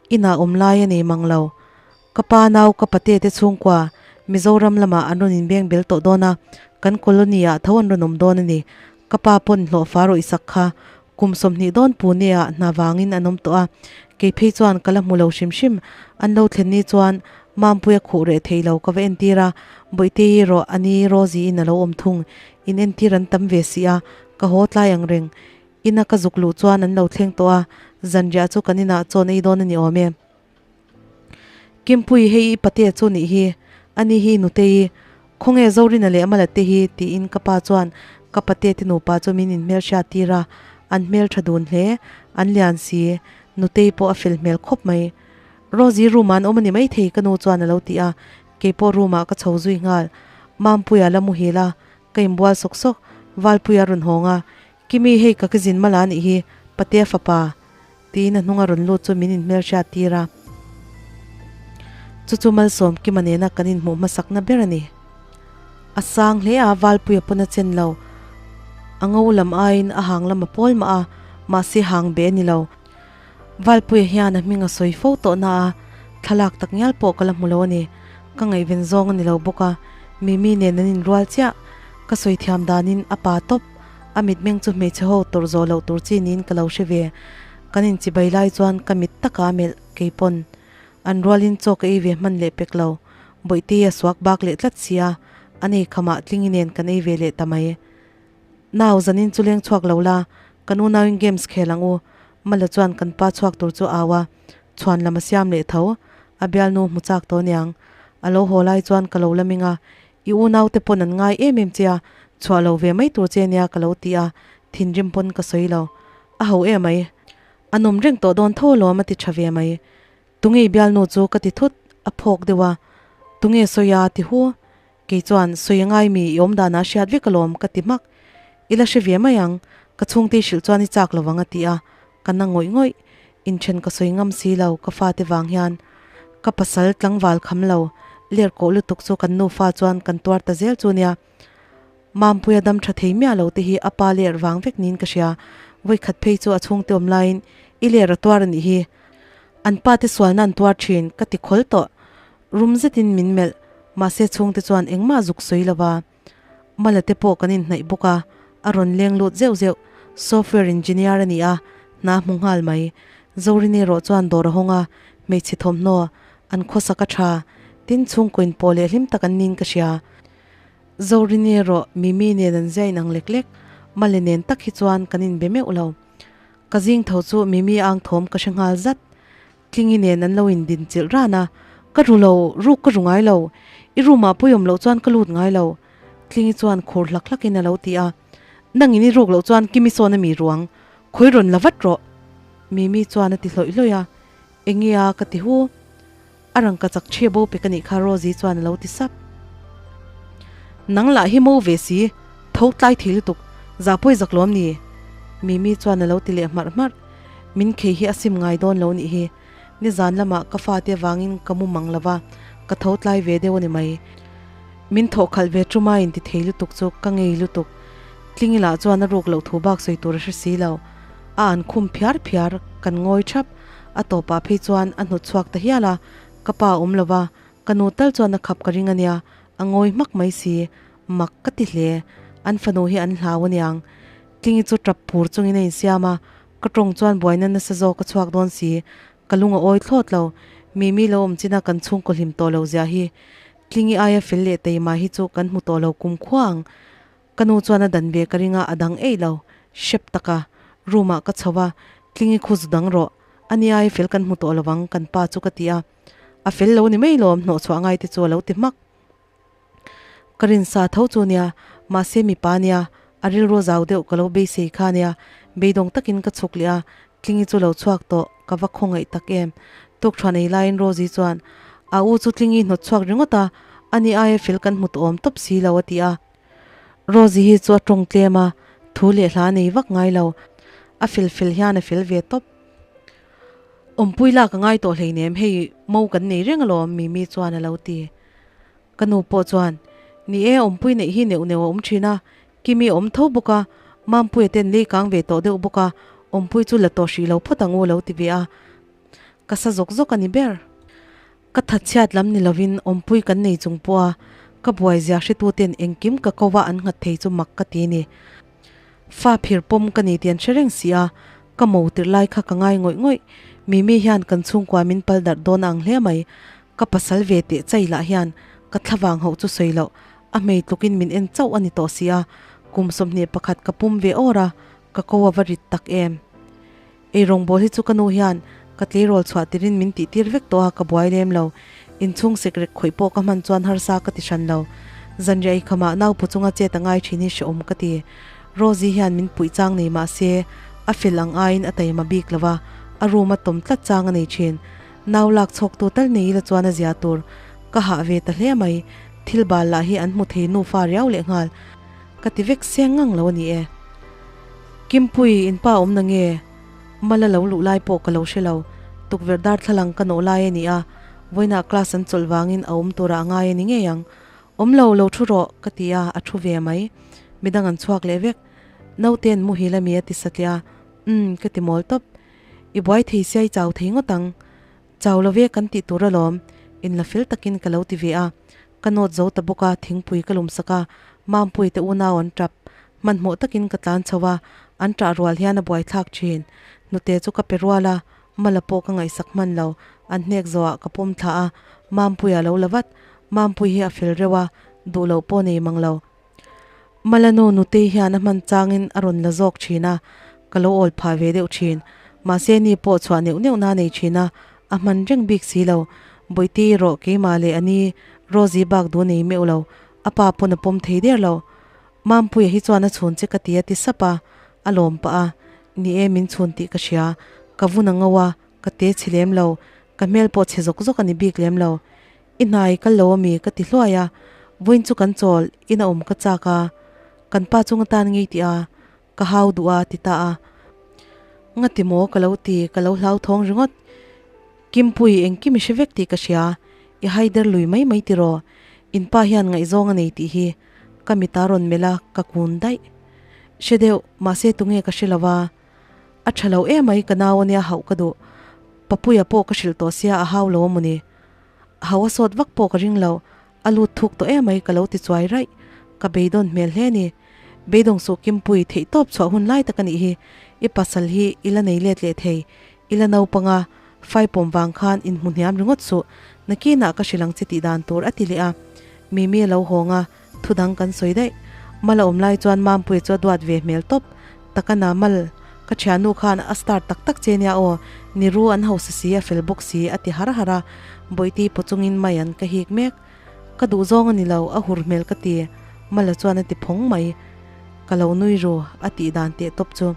Inah awm lai a nei mang lo. Ka pa nau ka pate te chhungkua Mizoram lamah an rawn inbeng bel tawh dawn a, kan colony ah tho an rawn awm dawn a ni. Ka pa pawn hlawhfa rawih sak kha Kum 20 dawn Pune ah hna vangin an awm tawh a, kei phei chuan ka la hmu lo hrim hrim. An lo thlen ni chuan Mampuia khuh reh thei lo ka va entir a, Bawihtei erawh a ni Rosie in a lo awm thung. In entir an tam ve si a, ka haw tlai ang reng. Ina ka zuk luh chuan an lo thleng tawh a, zanriah chu kan inah chawn ei dawn a ni awm e. Kimpui hei i patea chu nih hi, ani hi Nutei, khawnge Zorina leh Mala te hi tiin ka pa chuan ka patea te nupa chu min inhmelhriat tir a, an hmeltha dun hle, an lian si, Nutei pawh a fel hmel khawp mai. Rosie room ah an awm a ni maithei ka nu chuan a lo ti a, keipawh room ah ka chho zui nghal. Mampuia la muhil a, ka inbual sawk sawk, Valpuia a rawn hawng a, Kimi hei ka kizin Mala nih hi, patea fapa. Tiin a hnunga rawn lut chu min inhmelhriat tir a. Chu chu Malsawm Kima nena kan inhmuh hmasakna ber a ni. A sang hle a, Valpuia pawn a chen lo. A ngo lam aiin a hang lam a pawl mah a, mahse hang be a ni lo. Valpuia hian a hming a sawi fo tawh na a, thlalak tak ngial pawh ka la hmu lo a ni. Ka ngaihven zawng a ni lo bawk a, Mimi nen an inrual chiah. Ka sawi thiam danin a pa tawp. A mitmeng chu hmeichhe ho tawrh zawh loh tur chi niin ka lo hre ve. Kan inchibai lai chuan ka mit taka a melh kei pawn. An rualin chaw ka ei ve hman leh pek lo. Bawihte a suak bak leh tlat si a, an ei khamah tlingi nen kan ei ve leh ta mai. Nau, zanin chu leng chhuak lo la, kan unauin games khel ang u. Mala chuan kan pa chhuak tur chu au a, chhuan lam a siam leh tho. A bialnu hmu chak tawh aniang. A lo haw lai chuan ka lo la ming a, I unaute pawn an ngai em em che a, chhuah lo ve mai tur che nia ka lo ti a, thinrim pawn ka sawi lo. A ho em mai. A nawm reng tawh dawn tho alawm a ti tha ve mai. Tunge i bialnu chu ka ti thut, a phawk deuh a. Tunge sawi a ti hu. Kei chuan sawi a ngai mi i awm danah a hriat vek alawm ka ti hmak. I la hre ve mai ang, ka chhungte i hrilh chuan i chak lo ang a ti a, ka na ngawih ngawih. Inthen ka sawi ngam si lo ka fate vang hian. Ka pasal tlangval kham lo, ler kawh lutuk chu kan nufa chuan kan tuar ta zel chu nia. Mampuia dam tha thei miah lo te hi a pa ler vang vek niin ka hria. Vawikhat phei chu a chhungte awm laiin i ler a tuar a nih hi. An pa te sualna an tuar thin ka ti khawl tawh. Rum zetin min melh, mahse chhungte chuan engmah zuk sawi lo va. Mala te pawh kan inhnaih bawk a, a rawn leng lut zeuh zeuh. Software engineer a ni a, hna a hmu nghal mai. Zorini erawh chuan dawr a hawng a, hmeichhe thawmhnaw an khawsak a tha. Tin, chhungkaw inpawh leh hlim tak an niin ka hria. Zorini erawh Mimi nen an zia inang lek lek, Male nen tak hi chuan kan inbe meuh lo. Ka zing tho chu Mimi ang thawm ka hre nghal zat. Tlingi nen an lo indin chilh ran a, Ka ru lo, ruk ka ru ngai lo. I room ah puiawm loh chuan ka lut ngai lo. Tlingi chuan khur hlak hlak in a lo ti a, Nangin i ruk loh chuan Kimi sawn a mi ruang, khawi rawn la vat rawh. Mimi chuan a ti hlawih hlawih a, Enge a? ka ti hu. A rangka chak chhia bo pek a nih kha Rosie chuan a lo ti sap. Nang lah hi mo ve si, tho tlai thei lutuk, zah pawi zak lawm ni? Mimi chuan a lo ti leh hmarh hmarh. Min khei hi a sim ngai dawn lo nih hi. Nizan lamah ka fate vangin ka mu mang lo va, ka tho tlai ve deuh a ni mai. Min thawh khalh ve ṭuma inti thei lutuk chu ka ngei lutuk. Tlingi lah chuan a ruk loh thu bak sawi tur a hre si lo. A an khum phiar phiar, kan ngawi ṭhap. A tawpah phei chuan a hnawt chhuak ta hial a, ka pa a awm lo va, ka nu tal chuan a khap ka ring a nia, a ngawi hmak mai si, mak ka ti hle. An fanu hi an hlau aniang. Tlingi chu tap phur chungin a insiam a, ka tawng chuan buaina nasa zawk a chhuak dawn si, ka lung a awi thlawt lo. Mimi lo awm chin a kan chhungkaw hlim tawh lo zia hi. Tlingi aia fel leh teima hi chu kan hmu tawh lo kum khua ang. Ka nu chuan a dan ve ka ring a, a dang eih lo. Hrep tak a, room ah ka chho a, Tlingi khu zu dang rawh. Ani aia fel kan hmu tawh lo ang kan pa chu ka ti a. A fel lo ni mai lawm hnawhchhuah ngai te chu a lo ti hmak. Ka rinsa tho chu nia, mahse mipa nia, a rilru zau deuh ka lo beisei kha nia, beidawng takin ka chhuk leh a, Tlingi chu lo chhuak tawh, ka va khawngaih tak em. Tukṭhuan ei laiin Rosie chuan, A u chu Tlingi hnawt chhuak ringawt a, ani aia fel kan hmu tawh awm tawp si lo a ti a. Rosie hi chu a tawng tlem a, thu leh hla nei vak ngai lo, a fel fel hian a fel ve tawp. Awmpui lak a ngai tawh hleinem hei mo kan nei reng alawm Mimi chuan a lo ti. Ka nu pawh chuan, Ni e, awmpui neih hi neuh neuh a awm thin a, Kimi a awm tho bawk a, Mampuia ten lei kang ve tawh deuh bawk a, awmpui chu la tawh hrih lo phawt ang u a lo ti ve a. Ka sa zawk zawk a ni ber. Ka thatchhiat lam ni lovin awmpui kan nei chung pawh a, ka buai zia hretuten engkim ka ko a an nghat thei chu mak ka ti ni. Fa phir pawm ka ni tih an hre reng si a, ka mo tirh lai kha ka ngai ngawih ngawih. Mimi hian kan chhungkua min pal darh dawn a ang hle mai. Ka pasal ve teh chai lah hian ka thlavang hauh chu sawi loh, a hmei tlukin min en chauh a ni tawh si a, kum 21 ka pum ve awr a, ka ko a va rit tak em. Ei rawngbâwl hi chu ka nu hian ka tleirawl chhuah tirin min tih tir vek tawh a, ka buai lem lo. Inchhung sekrek khawih pawh ka hman chuan harsa ka ti hran lo. Zanriah ei khamah naupu chunga chet a ngai thin hi hrehawm ka ti. Rosie hian min puih chang nei mah se, a fel ang aiin a taima bik lo va, a room a tawm tlat chang a nei thin. Nau lak chhawktu tal nei ila chuan a zia tur. Ka hah ve ta hle mai. Thil bal lah hi an hmu thei nufa riau lehnghal. Ka ti vek seng ngang lo a ni e. Kimpui, in pa awm na nge? Mala lo luh lai pawh ka lo hre lo. Tukverh darthlalang ka nawh lai a ni a, vawiinah class an chawlh vangin a awm turah a ngai a ni ngei ang. Awm lo, lo thu rawh, ka ti a, a thu ve mai. Midang an chhuak leh vek. Naute an muhil a mi a ti satliah a, Umm, ka ti mawl tawp. I buai thei sia i chau thei ngawt ang. Chau lo ve kan tih tur alawm, inla fel takin ka lo ti ve a. Ka nawt zo ta bawk a, thingpui ka lum sak a, Mampui te unau an tap. Hmanhmawh takin ka tlan chho a, an tah rual hian a buaithlak thin. Hnute chu ka pe rual a, Mala pawh ka ngaihsak hman lo, an hnek zawhah ka pawm thla a, Mampui a lo la vat. Mampui hi a fel reuh a, duh loh pawh nei mang lo. Mala nu Nutei hian a hman changin a rawn la zawk thin a, ka lo awl phah ve deuh thin. Mahse ni pawh chhuah neuh neuh na nei thin a, a hman reng bik si lo. Bawihte erawh keimah leh a ni Rosie bak duh nei meuh lo, a pa pawn a pawm thei der lo. Mampuia hi chuan a chhun che ka ti a ti sap a, a lawm pah a, Ni e min chhun tih ka hria, ka vun a ngo a, ka te chhe lem lo, ka hmel pawh chhe zawk zawk a ni bik lem lo. I hnai kal lo ami? Ka ti hluai a, vawiin chu kan chawl, in a awm ka chak a, kan pa chung atan ngei tih a, ka hau duh a ti ta a. Ngati maw ka lo ti, ka lo hlauthawng ringawt. Kimpui, engkim i hre vek tih ka hria, i haider lui mai mai tiraw? In pa hian ngaihzawng a nei tih hi. Ka mita rawn melh a, ka kun daih. Hre deuh, mahse tunge ka hre lo a. A tha lo emai ka nau ania hauh ka duh. Papuia pawh ka hrilh tawh sia a hau lo a mawni. Hau a sawt vak pawh ka ring lo, a lut thuk tawh emai ka lo ti chuai raih. Ka beidawn hmel hle ni. Beidawng suh Kimpuii theih tawp chhuah hun lai tak a nih hi. I pasal hi i la nei let leh thei. I la naupang a, fai pawm vang khan inhmu hniam ringawt suh. Nakinah ka hrilh ang che tih dan tur a ti leh a. Mimi a lo hawng a, thu dang kan sawi daih. Mal a awm lai chuan Mampuia chu a duat ve hmel tawp. Takana Mal, ka thiannu khan a start tak tak che nia aw, ni ru an hausa si a fel bawk si a ti har har a, Bawihti paw chungin mai an ka hik mek. Ka duh zawng a ni lo, a hur hmel ka ti. Mala chuan a ti phawng mai. Ka lo nui ru, a tih dan teh tawp chu.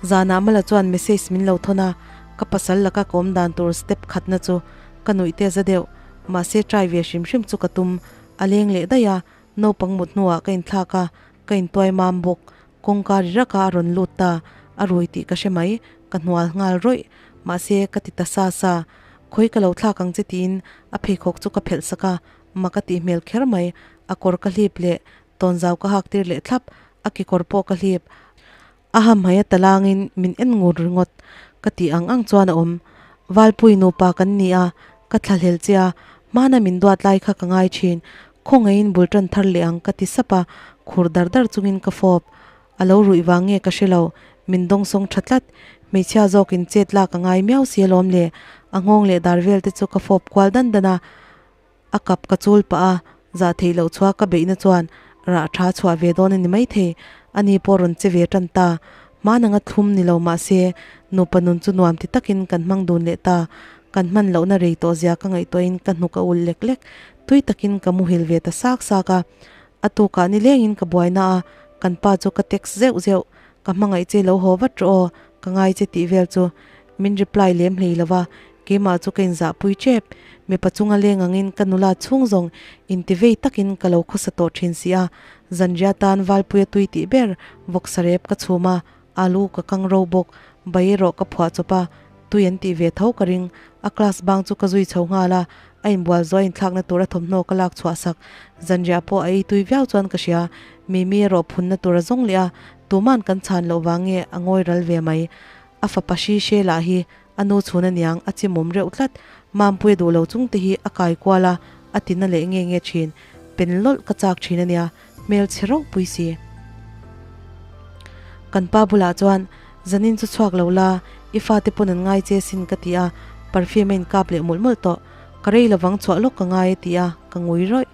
Zanah Mala chuan message min lo thawn a, ka pasal laka ka awm dan tur step khatna chu ka nuih te za deuh. Mahse try ve hrim hrim chu ka tum. A leng leh daih a, naupang mut hnuah ka inthlak a, ka intuai mam bawk. Kawngka ri raka a rawn lut ta, a rui tih ka hre mai, ka hnual nghal rawih. Mahse ka ti ta sa sa, Khawi ka lo thlak ang che tiin a pheikhawk chu ka phelh sak a, mak a tih hmel kher mai. A kawr ka hlip leh tawnzau ka hak tir leh thlap, a kekawr pawh ka hlip. A hamhaih a talangin min en ngur ringawt ka tih ang ang chuan a awm. Valpui nupa kan ni a, ka thlahlel che a, hmana min duat lai kha ka ngai thin, khawngaihin bul tan thar leh ang ka ti sap a, khur dar dar chungin ka fawp. A lo ruih vang nge ka hre lo, min dawngsawng tha tlat. Hmeichhia zawkin chet lak a ngai miau si alawm le, a nghawng leh dar vel te chu ka fawp kual dan dan a. A kap ka chul pah a, zah theih loh chhuah ka beihna chuan rah tha chhuah ve dawn a ni maithei. Ani pawh rawn che ve tan ta. Hman anga thlum ni lo mah se, nupa nun chu nuam ti takin kan hmang dun leh ta. Kan hman lohna rei tawh zia ka ngaihtuahin ka hnuk a ulh lek lek. Tui takin ka muhil ve ta sak sak a. A tukah nilengin ka buaina a, kan pa chu ka text zeuh zeuh. Ka hmangaih che lo haw vat rawh aw, ka ngai che tih vel chu min reply lem hlei lo va, keimah chu ka inzahpui tep. Mipa chunga leng angin ka nula chhung zawng intivei takin ka lo khawsa tawh thin si a, zanriah tan Valpuia tui tih ber vawksa rep ka chhum a, alu ka kang ro bawk, bai erawh ka phuah chawp a, tui an tih ve tho ka ring. A class bang chu ka zui chho nghal a, a inbual zuah inthlakna tur a thawmhnaw ka lak chhuah sak. Zanriah pawh a ei tui viau chuan ka hria, Mimi erawh phunna tur a zawng leh a, tuman kan chhan loh vang nge a ngawi ral ve mai. A fapa hri hre lah hi a nu chhun aniang a chimawm reuh tlat. Mampuia duh lo chung te hi a kai kual a, a ti na leh nge nge thin. Pen lawlh ka chak thin ania, hmel chhe ropui si. Kan pa bulah chuan, Zanin chu chhuak lo la, i fate pawn an ngai che sin ka ti a, perfume a inkap leh mawlh mawlh tawh. Ka rei lovang chhuah lawk ka ngai a ti a, ka ngui rawih.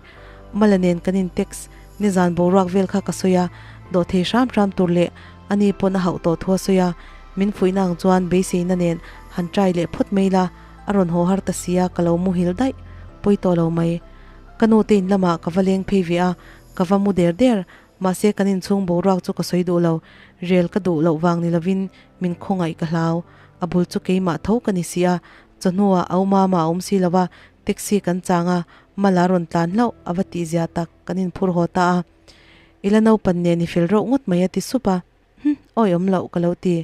Mala nen kan in text, nizan boruak vel kha ka sawi a, dawhthei hram hram tur leh ani pawn a hauh tawh thu a sawi a, min fuihna ang chuan beiseina nen han try leh phawt mai la, a rawn haw har ta si a, ka lo muhil daih, pawi tawh lo mai. Ka nu te in lamah ka va leng phei ve a, ka va mu der der, mahse kan inchhung boruak chu ka sawi duh lo, rel ka duh loh vang ni lovin min khawngaih ka hlau, a bul chu keimah tho ka ni si a, chawhnuah a umama a awm si lo a, taxi kan chang a, Mala rawn tlan hlauh a va tihzia tak kan inphur haw ta a. I la naupan nen i fel reuh ngawt mai a ti sup a. Hm, awi awm loh ka lo ti.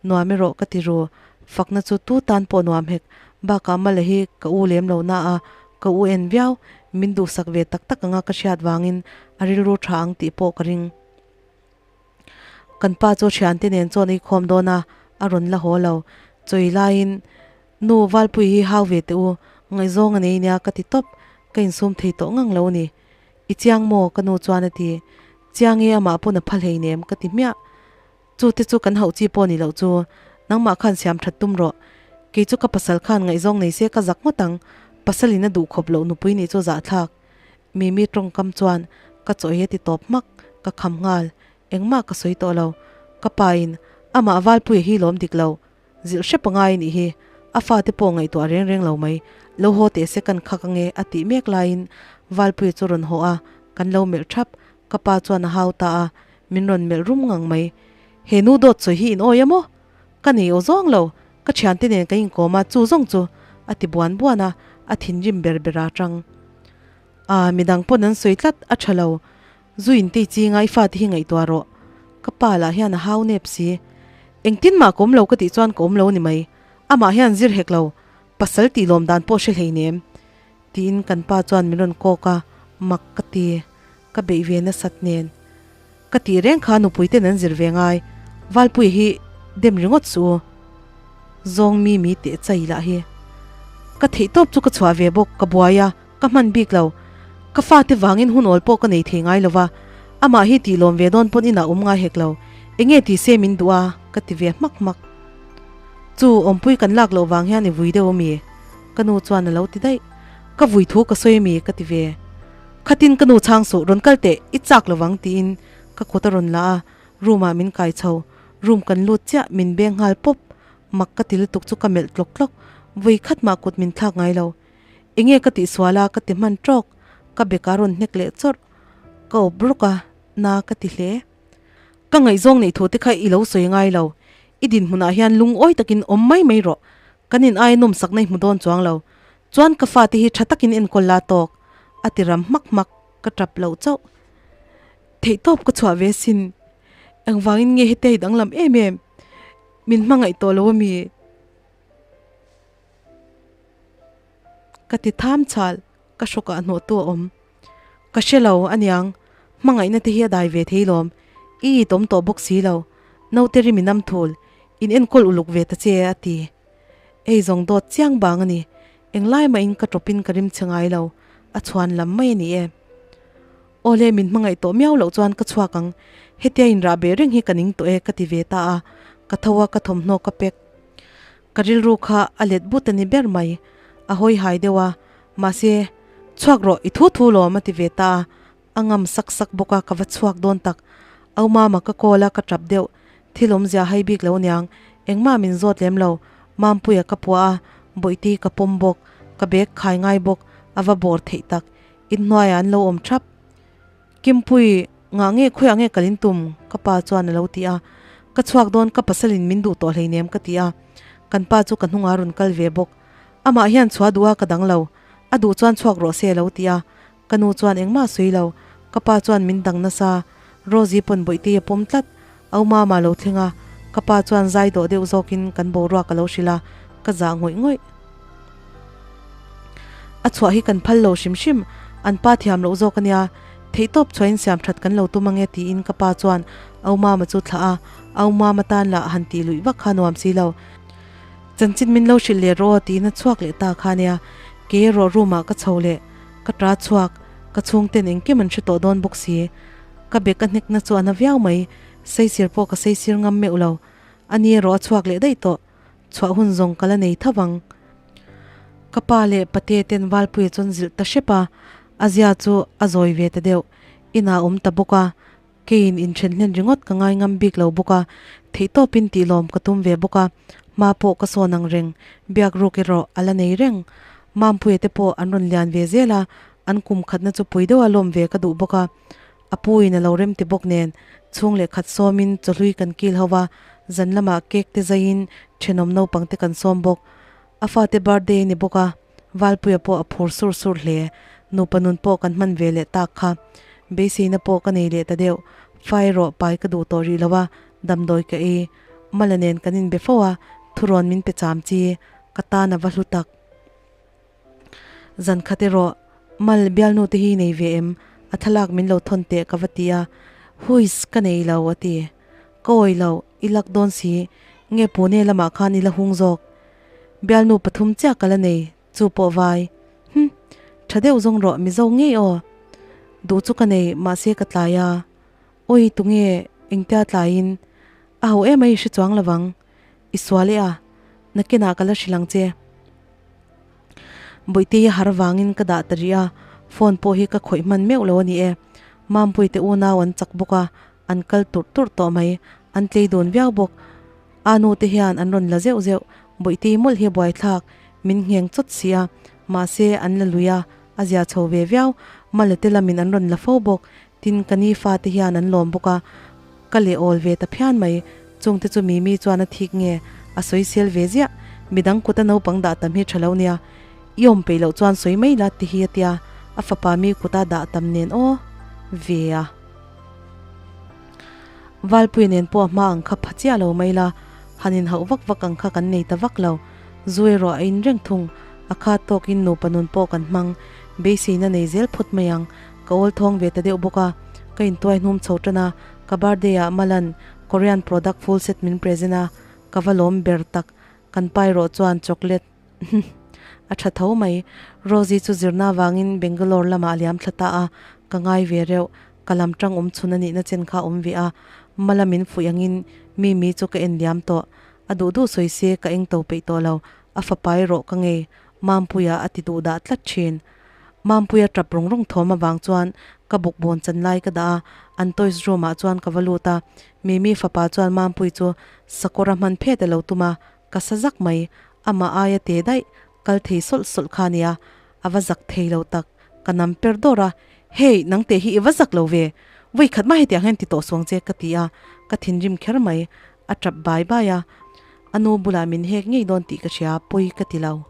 Nuam erawh ka ti ru. Fakna chu tu tan pawh nuam hek. Bakah Mala hi ka u lem lo na a, ka u en viau. Min duhsak ve tak tak anga ka hriat vangin a rilru tha ang tih pawh ka ring. Kan pa chu thiante nen chawn ei khawm dawn a, a rawn la haw lo. Chawi laiin Nu, Valpui hi hau ve teh u, ngaihzawng a nei nia ka ti tawp, ka insum thei tawh ngang lo ni. I chiang maw? ka nu chuan a ti. Chiang e, amah pawn a pha hleinem ka ti hmiah. Chu te chu kan hauh chi pawh ni loh chu, nangmah khan siam that tum rawh. Kei chu ka pasal khan ngaihzawng nei se ka zak ngawt ang, pasalin a duh khawp loh nupui nih chu zahthlak. Mimi tawngkam chuan ka chaw ei a ti tawp hmak, ka kham nghal, engmah ka sawi tawh lo. Ka pa in, amah Valpuia hi lawm dik lo, Zilh hrep a ngai nih hi, a fate pawh ngaihtuah reng reng lo mai, lo haw teh se kan khak ange a tih mek laiin Valpuia chu rawn haw a, kan lo melh thap, ka pa chuan a hau ta a, min rawn melh rum ngang mai. He nu dawt sawi hi in awi a maw? Ka nei aw zawng lo, ka thiante nen kan inkawm a, chu zawng chu a ti buan buan a, a thinrim ber ber a tang. A, midang pawn an sawi tlat, a tha lo. Zu in tei chinga i fate hi ngaihtuah rawh. Ka pa lah hian a hau nep si. Engtin mah ka awm lo ka tih chuan ka awm lo ni mai. Amah hian zir hek lo. Pasal tih lawm dan pawh hre hleinem. Tiin kan pa chuan min rawn kawk a, mak ka ti. Ka beih ve nasat nen. Ka tih reng kha nupui ten an zir ve ngai. Valpui hi dem ringawt suh u. Zawng mi mi teh chai lah hi. Ka theih tawp chu ka chhuah ve bawk, ka buai a, ka hman bik lo. Ka fate vangin hun awl pawh ka nei thei ngai lo va, amah hi tih lawm ve dawn pawn inah awm ngai hek lo. Enge ti se min duh a, ka ti ve hmak hmak. Chu awmpui kan lak loh vang hian i vui deuh ami? Ka nu chuan a lo ti daih. Ka vui thu ka sawi ami? Ka ti ve. Khatin ka nu chhang suh, rawn kal teh, i chak lovang tiin ka kut a rawn la a, room ah min kai chho. Room kan lut chiah, min beng nghal pawp. Mak ka ti lutuk chu ka melh tlawk tlawk, vawi khat mah kut min thlak ngai lo. Enge ka tih sual a ka ti hman tawk, ka bek a rawn hnek leh chawrh. Ka awp rawk a, na ka ti hle. Ka ngaihzawng neih thu te kha i lo sawi ngai lo, i dinhmunah hian lungawi takin awm mai mai rawh, kan in aia nawmsakna i hmu dawn chuang lo. Chuan ka fate hi tha takin enkawl la tawk, a ti ram hmak hmak, ka tap loh chauh. Theihtawp ka chhuah ve sin, engvangin nge heti a danglam em em? Min hmangaih tawh lo ami? Ka ti tham chhal, ka hrawkah hnawh tu a awm. Ka hre lo aniang, hmangaihna te hi a dai ve thei lawm, i it awm tawh bawk si lo, naute rim in am thul, in enkawl uluk ve ta che a ti. Ei zawng dawt chiang bang a ni, englai mahin ka tawpin ka rim che ngai lo, a chhuan lam mai a ni e. Awle min hmangaih tawh miau loh chuan ka chhuak ang, hetia inrah beh reng hi ka ning tawh e ka ti ve ta a, ka tho a ka thawmhnaw ka pack. Ka rilru kha a let but a ni ber mai, a hawi hai deuh a, mahse, Chhuak rawh, i thu thu lawm a ti ve ta a, a ngam sak sak bawk a ka va chhuak dawn tak. Au mama ka call a ka tap deuh, thil awmzia hai bik lo niang, engmah min zawt lem lo, Mampuia ka puah a, Bawihti ka pawm bawk, ka bag khai ngai bawk, a va bawr theih tak. Inhnuaiah an lo awm thap. Kimpui, ngah nge khawiah nge kal in tum? Ka pa chuan a lo ti a. Ka chhuak dawn ka pasalin min duh tawh hleinem ka ti a. Kan pa chu ka hnungah a rawn kal ve bawk. Amah hian chhuah duh a ka dang lo. A duh chuan chhuak rawh se a lo ti a. Ka nu chuan engmah a sawi lo. Ka pa chuan min dang nasa. Rosie pawn bawihte a pawm tlat. Au mama lo thleng a. Ka pa chuan zai dawh deuh zawkin kan boruak a lo hrilh a, ka zah ngawih ngawih. A chhuah hi kan phal lo hrim hrim, an pa thiam loh zawk a nia, theihtawp chhuahin siam that kan lo tum ange tiin ka pa chuan Au mama chu thlah a, Au mama tan lah han tih luih vak kha nuam si lo. Chanchin min lo hrilh leh rawh aw tiin a chhuak leh ta kha nia, kei erawh room ah ka chho leh, ka ta chhuak, ka chhungten engkim an hre tawh dawn bawk si. Ka bek a hnekna chu a na viau mai, saisir pawh ka saisir ngam meuh lo. Ani erawh a chhuak leh daih tawh, chhuah hun zawng ka la nei tho vang. Ka pa leh pate ten Valpuia chuan zilh ta hrep a, a zia chu a zawi ve ta deuh. Inah a awm ta bawk a, keiin inthen hlen ringawt ka ngai ngam bik lo bawk a, theihtawpin tihlawm ka tum ve bawk a, hma pawh ka sawn ang reng, biak ruk erawh a la nei reng. Mampuia te pawh an rawn lian ve zel a, an kum khatna chu pui deuha lawm ve ka duh bawk a, A pu in a lo rem ti bawk nen, chhung leh khat sawmin chawhlui kan kil ho a, zan lamah cake te zaiin thenawm naupang te kan sawm bawk. A fate birthday a ni bawk a, Valpuia pawh a phur sur sur hle. Nupa nun pawh kan hman ve leh tak kha. Beiseina pawh ka nei leh ta deuh. Fa erawh pai ka duh tawh rih lo a, damdawi ka ei. Mala nen kan inbe fo a, thurawn min pe cham chi, ka tan a va hlu tak. Zan khat erawh, Mal, bialnu te hi nei ve em? A thlalak min lo thawn teh ka va ti a, Huiss, ka nei lo a ti. Ka awi lo, i lak dawn si, nge Pune lamah khan i la hung zawk? Bialnu pathum chiah ka la nei, chu pawh vai. Hm, tha deuh zawng rawh Mizo ngei aw. Duh chu ka nei, mahse ka tlai a. Awi tunge, engtia tlaiin? A ho em a i hre chuang lovang. I sual e a, nakinah ka la hrilh ang che. Bawihte i har vangin ka dah ta rih a, phone pawh hi ka khawih hman meuh lo a ni e. Mampuii te unau an chak bawk a, an kal turh turh tawh mai, an tlei dun viau bawk. A nu te hian an rawn la zeuh zeuh, Bawihte i mawlh hi a buaithlak, min ngheng chawt si a, mahse an la lui a, a zia chho ve viau. Mala te lamin an rawn la fo bawk, tin ka ni fate hian an lawm bawk a, Ka leh awl ve ta phian mai. Chungte chu Mimi chuan a thik nge? A sawisel ve ziah. Midang kuta naupang dah tam hi tha lo nia. I awm peih loh chuan sawi mai la ti hi a tia. A fapa mi kuta dah tam nen aw ve a. Valpuia nen pawh a hma ang kha pha chiah lo mai la. Han inhauh vak vak ang kha kan nei ta vak lo. Zu erawh a in reng thung. A khat tawkin nupa nun pawh kan hmang. Beiseina nei zel phawt mai ang. Ka awl thawng ve ta deuh bawk a, ka intuai hnum chho tan a, ka birthday ah Malan Korean product full set min present a, ka va lawm ber tak, kan pai rawh chuan chocolate a tha tho mai. Rosie chu zirna avangin Bangalore lamah a liam thla ta a, ka ngai ve reuh, ka lam tang awm chhun a nihna chen kha awm ve a, Mala min fuih angin Mimi chu ka en liam tawh, a duh duh sawi se ka eng to peih tawh lo, a fapai rawh ka ngei, Mampuia a ti duh dah tlat thin. Mampuia tap rawng rawng thawm avang chuan ka bawkbawn chan lai ka dah a, an toys room ah chuan ka va lut a, Mimi fapa chuan Mampui chu sakawr a hman phet a lo tum a, ka sa zak mai, amah aia te daih, kal thei sawlh sawlh kha nia, a va zak thei lo tak, ka nam per dawr a, Hey, nang te hi i va zak lo ve, vawi khat mah hetiang hian ti tawh suang che ka ti a, ka thinrim kher mai, a tap bai bai a, a nu bulah min hek ngei dawn tih ka hria, pawi ka ti lo.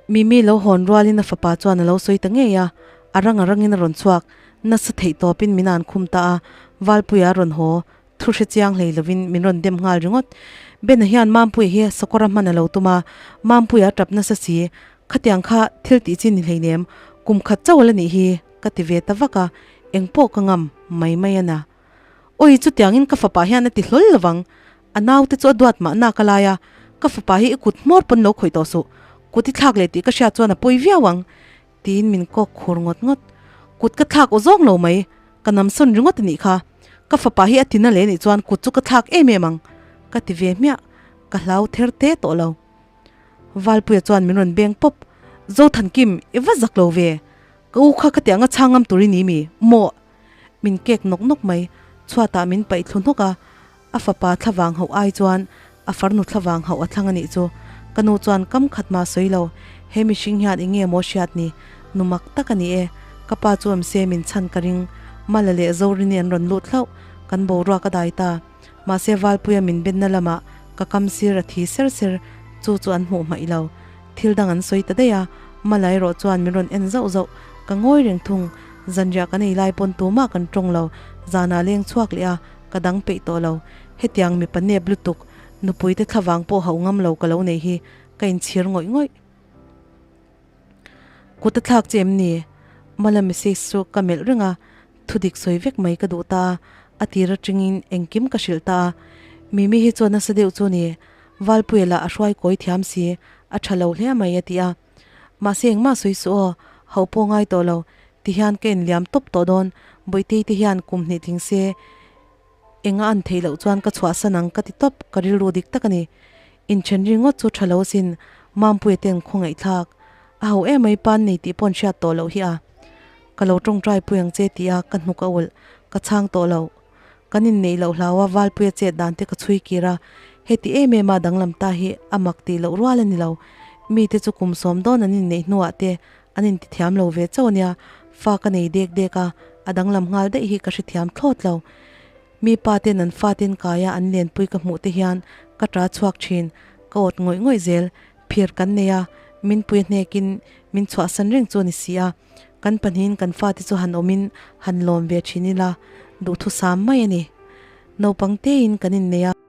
Mimi lo hawn rualin a fapa chuan a lo sawi ta ngei a, a rang a rangin a rawn chhuak, nasa theih tawpin min an khum ta a, Valpuia a rawn haw, thu hre chiang hlei lovin min rawn dem nghal ringawt. Bena hian Mampuia hi sakawr a hman a lo tum a, Mampuia a tap nasa si, khatiang kha thil tih chi ni hleinem, kum khat chauh a la nih hi, ka ti ve ta vak a, engpawh ka ngam mai mai a na. Awi chutiangin ka fapa hian a ti hlawl lovang, a naute chu a duat mahna ka lai a, ka fapa hi i kut hmawr pawn lo khawih tawh suh, kut i thlak leh tih ka hriat chuan a pawi viau ang, tiin min kawk khur ngawt ngawt. Kut ka thlak aw zawng lo mai, ka namsawn ringawt a nih kha, ka fapa hi a tina leh nih chuan kut chu ka thlak em em ang, ka ti ve hmiah, ka hlau ther te tawh lo. Valpuia chuan min rawn beng pawp, Zothankim, i va zak lo ve, ka u kha khatiang a chhang ngam tur i ni mi, maw? Min kek nawk nawk mai, chhuatah min paih thlu hnawk a, a fapa thlavang hauh ai chuan a farnu thlavang hauh a thlang a nih chu. Ka nu chuan kam khat mah sawi lo, he mihring hian eng nge maw hriat ni, nu mak tak a ni e, ka pa chu awm se min chhan ka ring, Mala leh Zorini an rawn lut hlauh, kan boruak a dai ta. Mahse Valpuia min benna lamah ka kam sir a thi ser ser, chu chu an hmuh hmaih lo. Thil dang an sawi ta daih a, Mala erawh chuan min rawn en zauh zauh, ka ngawi reng thung, zanriah kan ei lai pawn tumah kan tawng lo, zanah leng chhuak leh a, ka dang peih tawh lo. Hetiang mipa nep lutuk, nupuite thlavang pawh hauh ngam lo ka lo nei hi ka inchhir ngawih ngawih. Kut a thlak che em ni? Mala message chu ka melh reng a, thudik sawi vek mai ka duh ta a, a tir atangin engkim ka hrilh ta a. Mimi hi chuan nasa deuh chu ni, Valpuia lah a hruai kawi thiam si, a tha lo hle mai a ti a. Mahse engmah sawi suh aw, hauh pawh ngai tawh lo, tihian ka inliam tawp tawh dawn, Bawihtei te hian kum hnih tling se, Enga an theih loh chuan ka chhuahsan ang ka ti tawp, ka rilru dik tak a ni. Inthen ringawt chu tha lo asin, Mampuia ten khawngaihthlak. A ho emai pan nei tih pawn hriat tawh loh hi a. Ka lo tawngtai pui ang che ti a ka hnuk a ulh, ka chhang tawh lo. Kan inneih loh hlau a Valpuia chet dan te ka chhui kir a, heti em em a danglam ta hi a mak tih loh rual a ni lo. Mite chu kum sawm dawn an inneih hnuah te An intithiam lo ve chauh ania, fa ka nei dek dek a, a danglam nghal daih hi ka hrethiam thlawt lo. Mi pa ten an fa ten kaia an lenpui ka hmuh te hian ka ta chhuak thin, ka awt ngawih ngawih zel, phir kan nei a, min pui a hnekin min chhuahsan reng chu a ni si a, kan pahnihin kan fate chu han awmin han lawm ve thin ila, duhthusam mai a ni. Naupang tein kan innei a.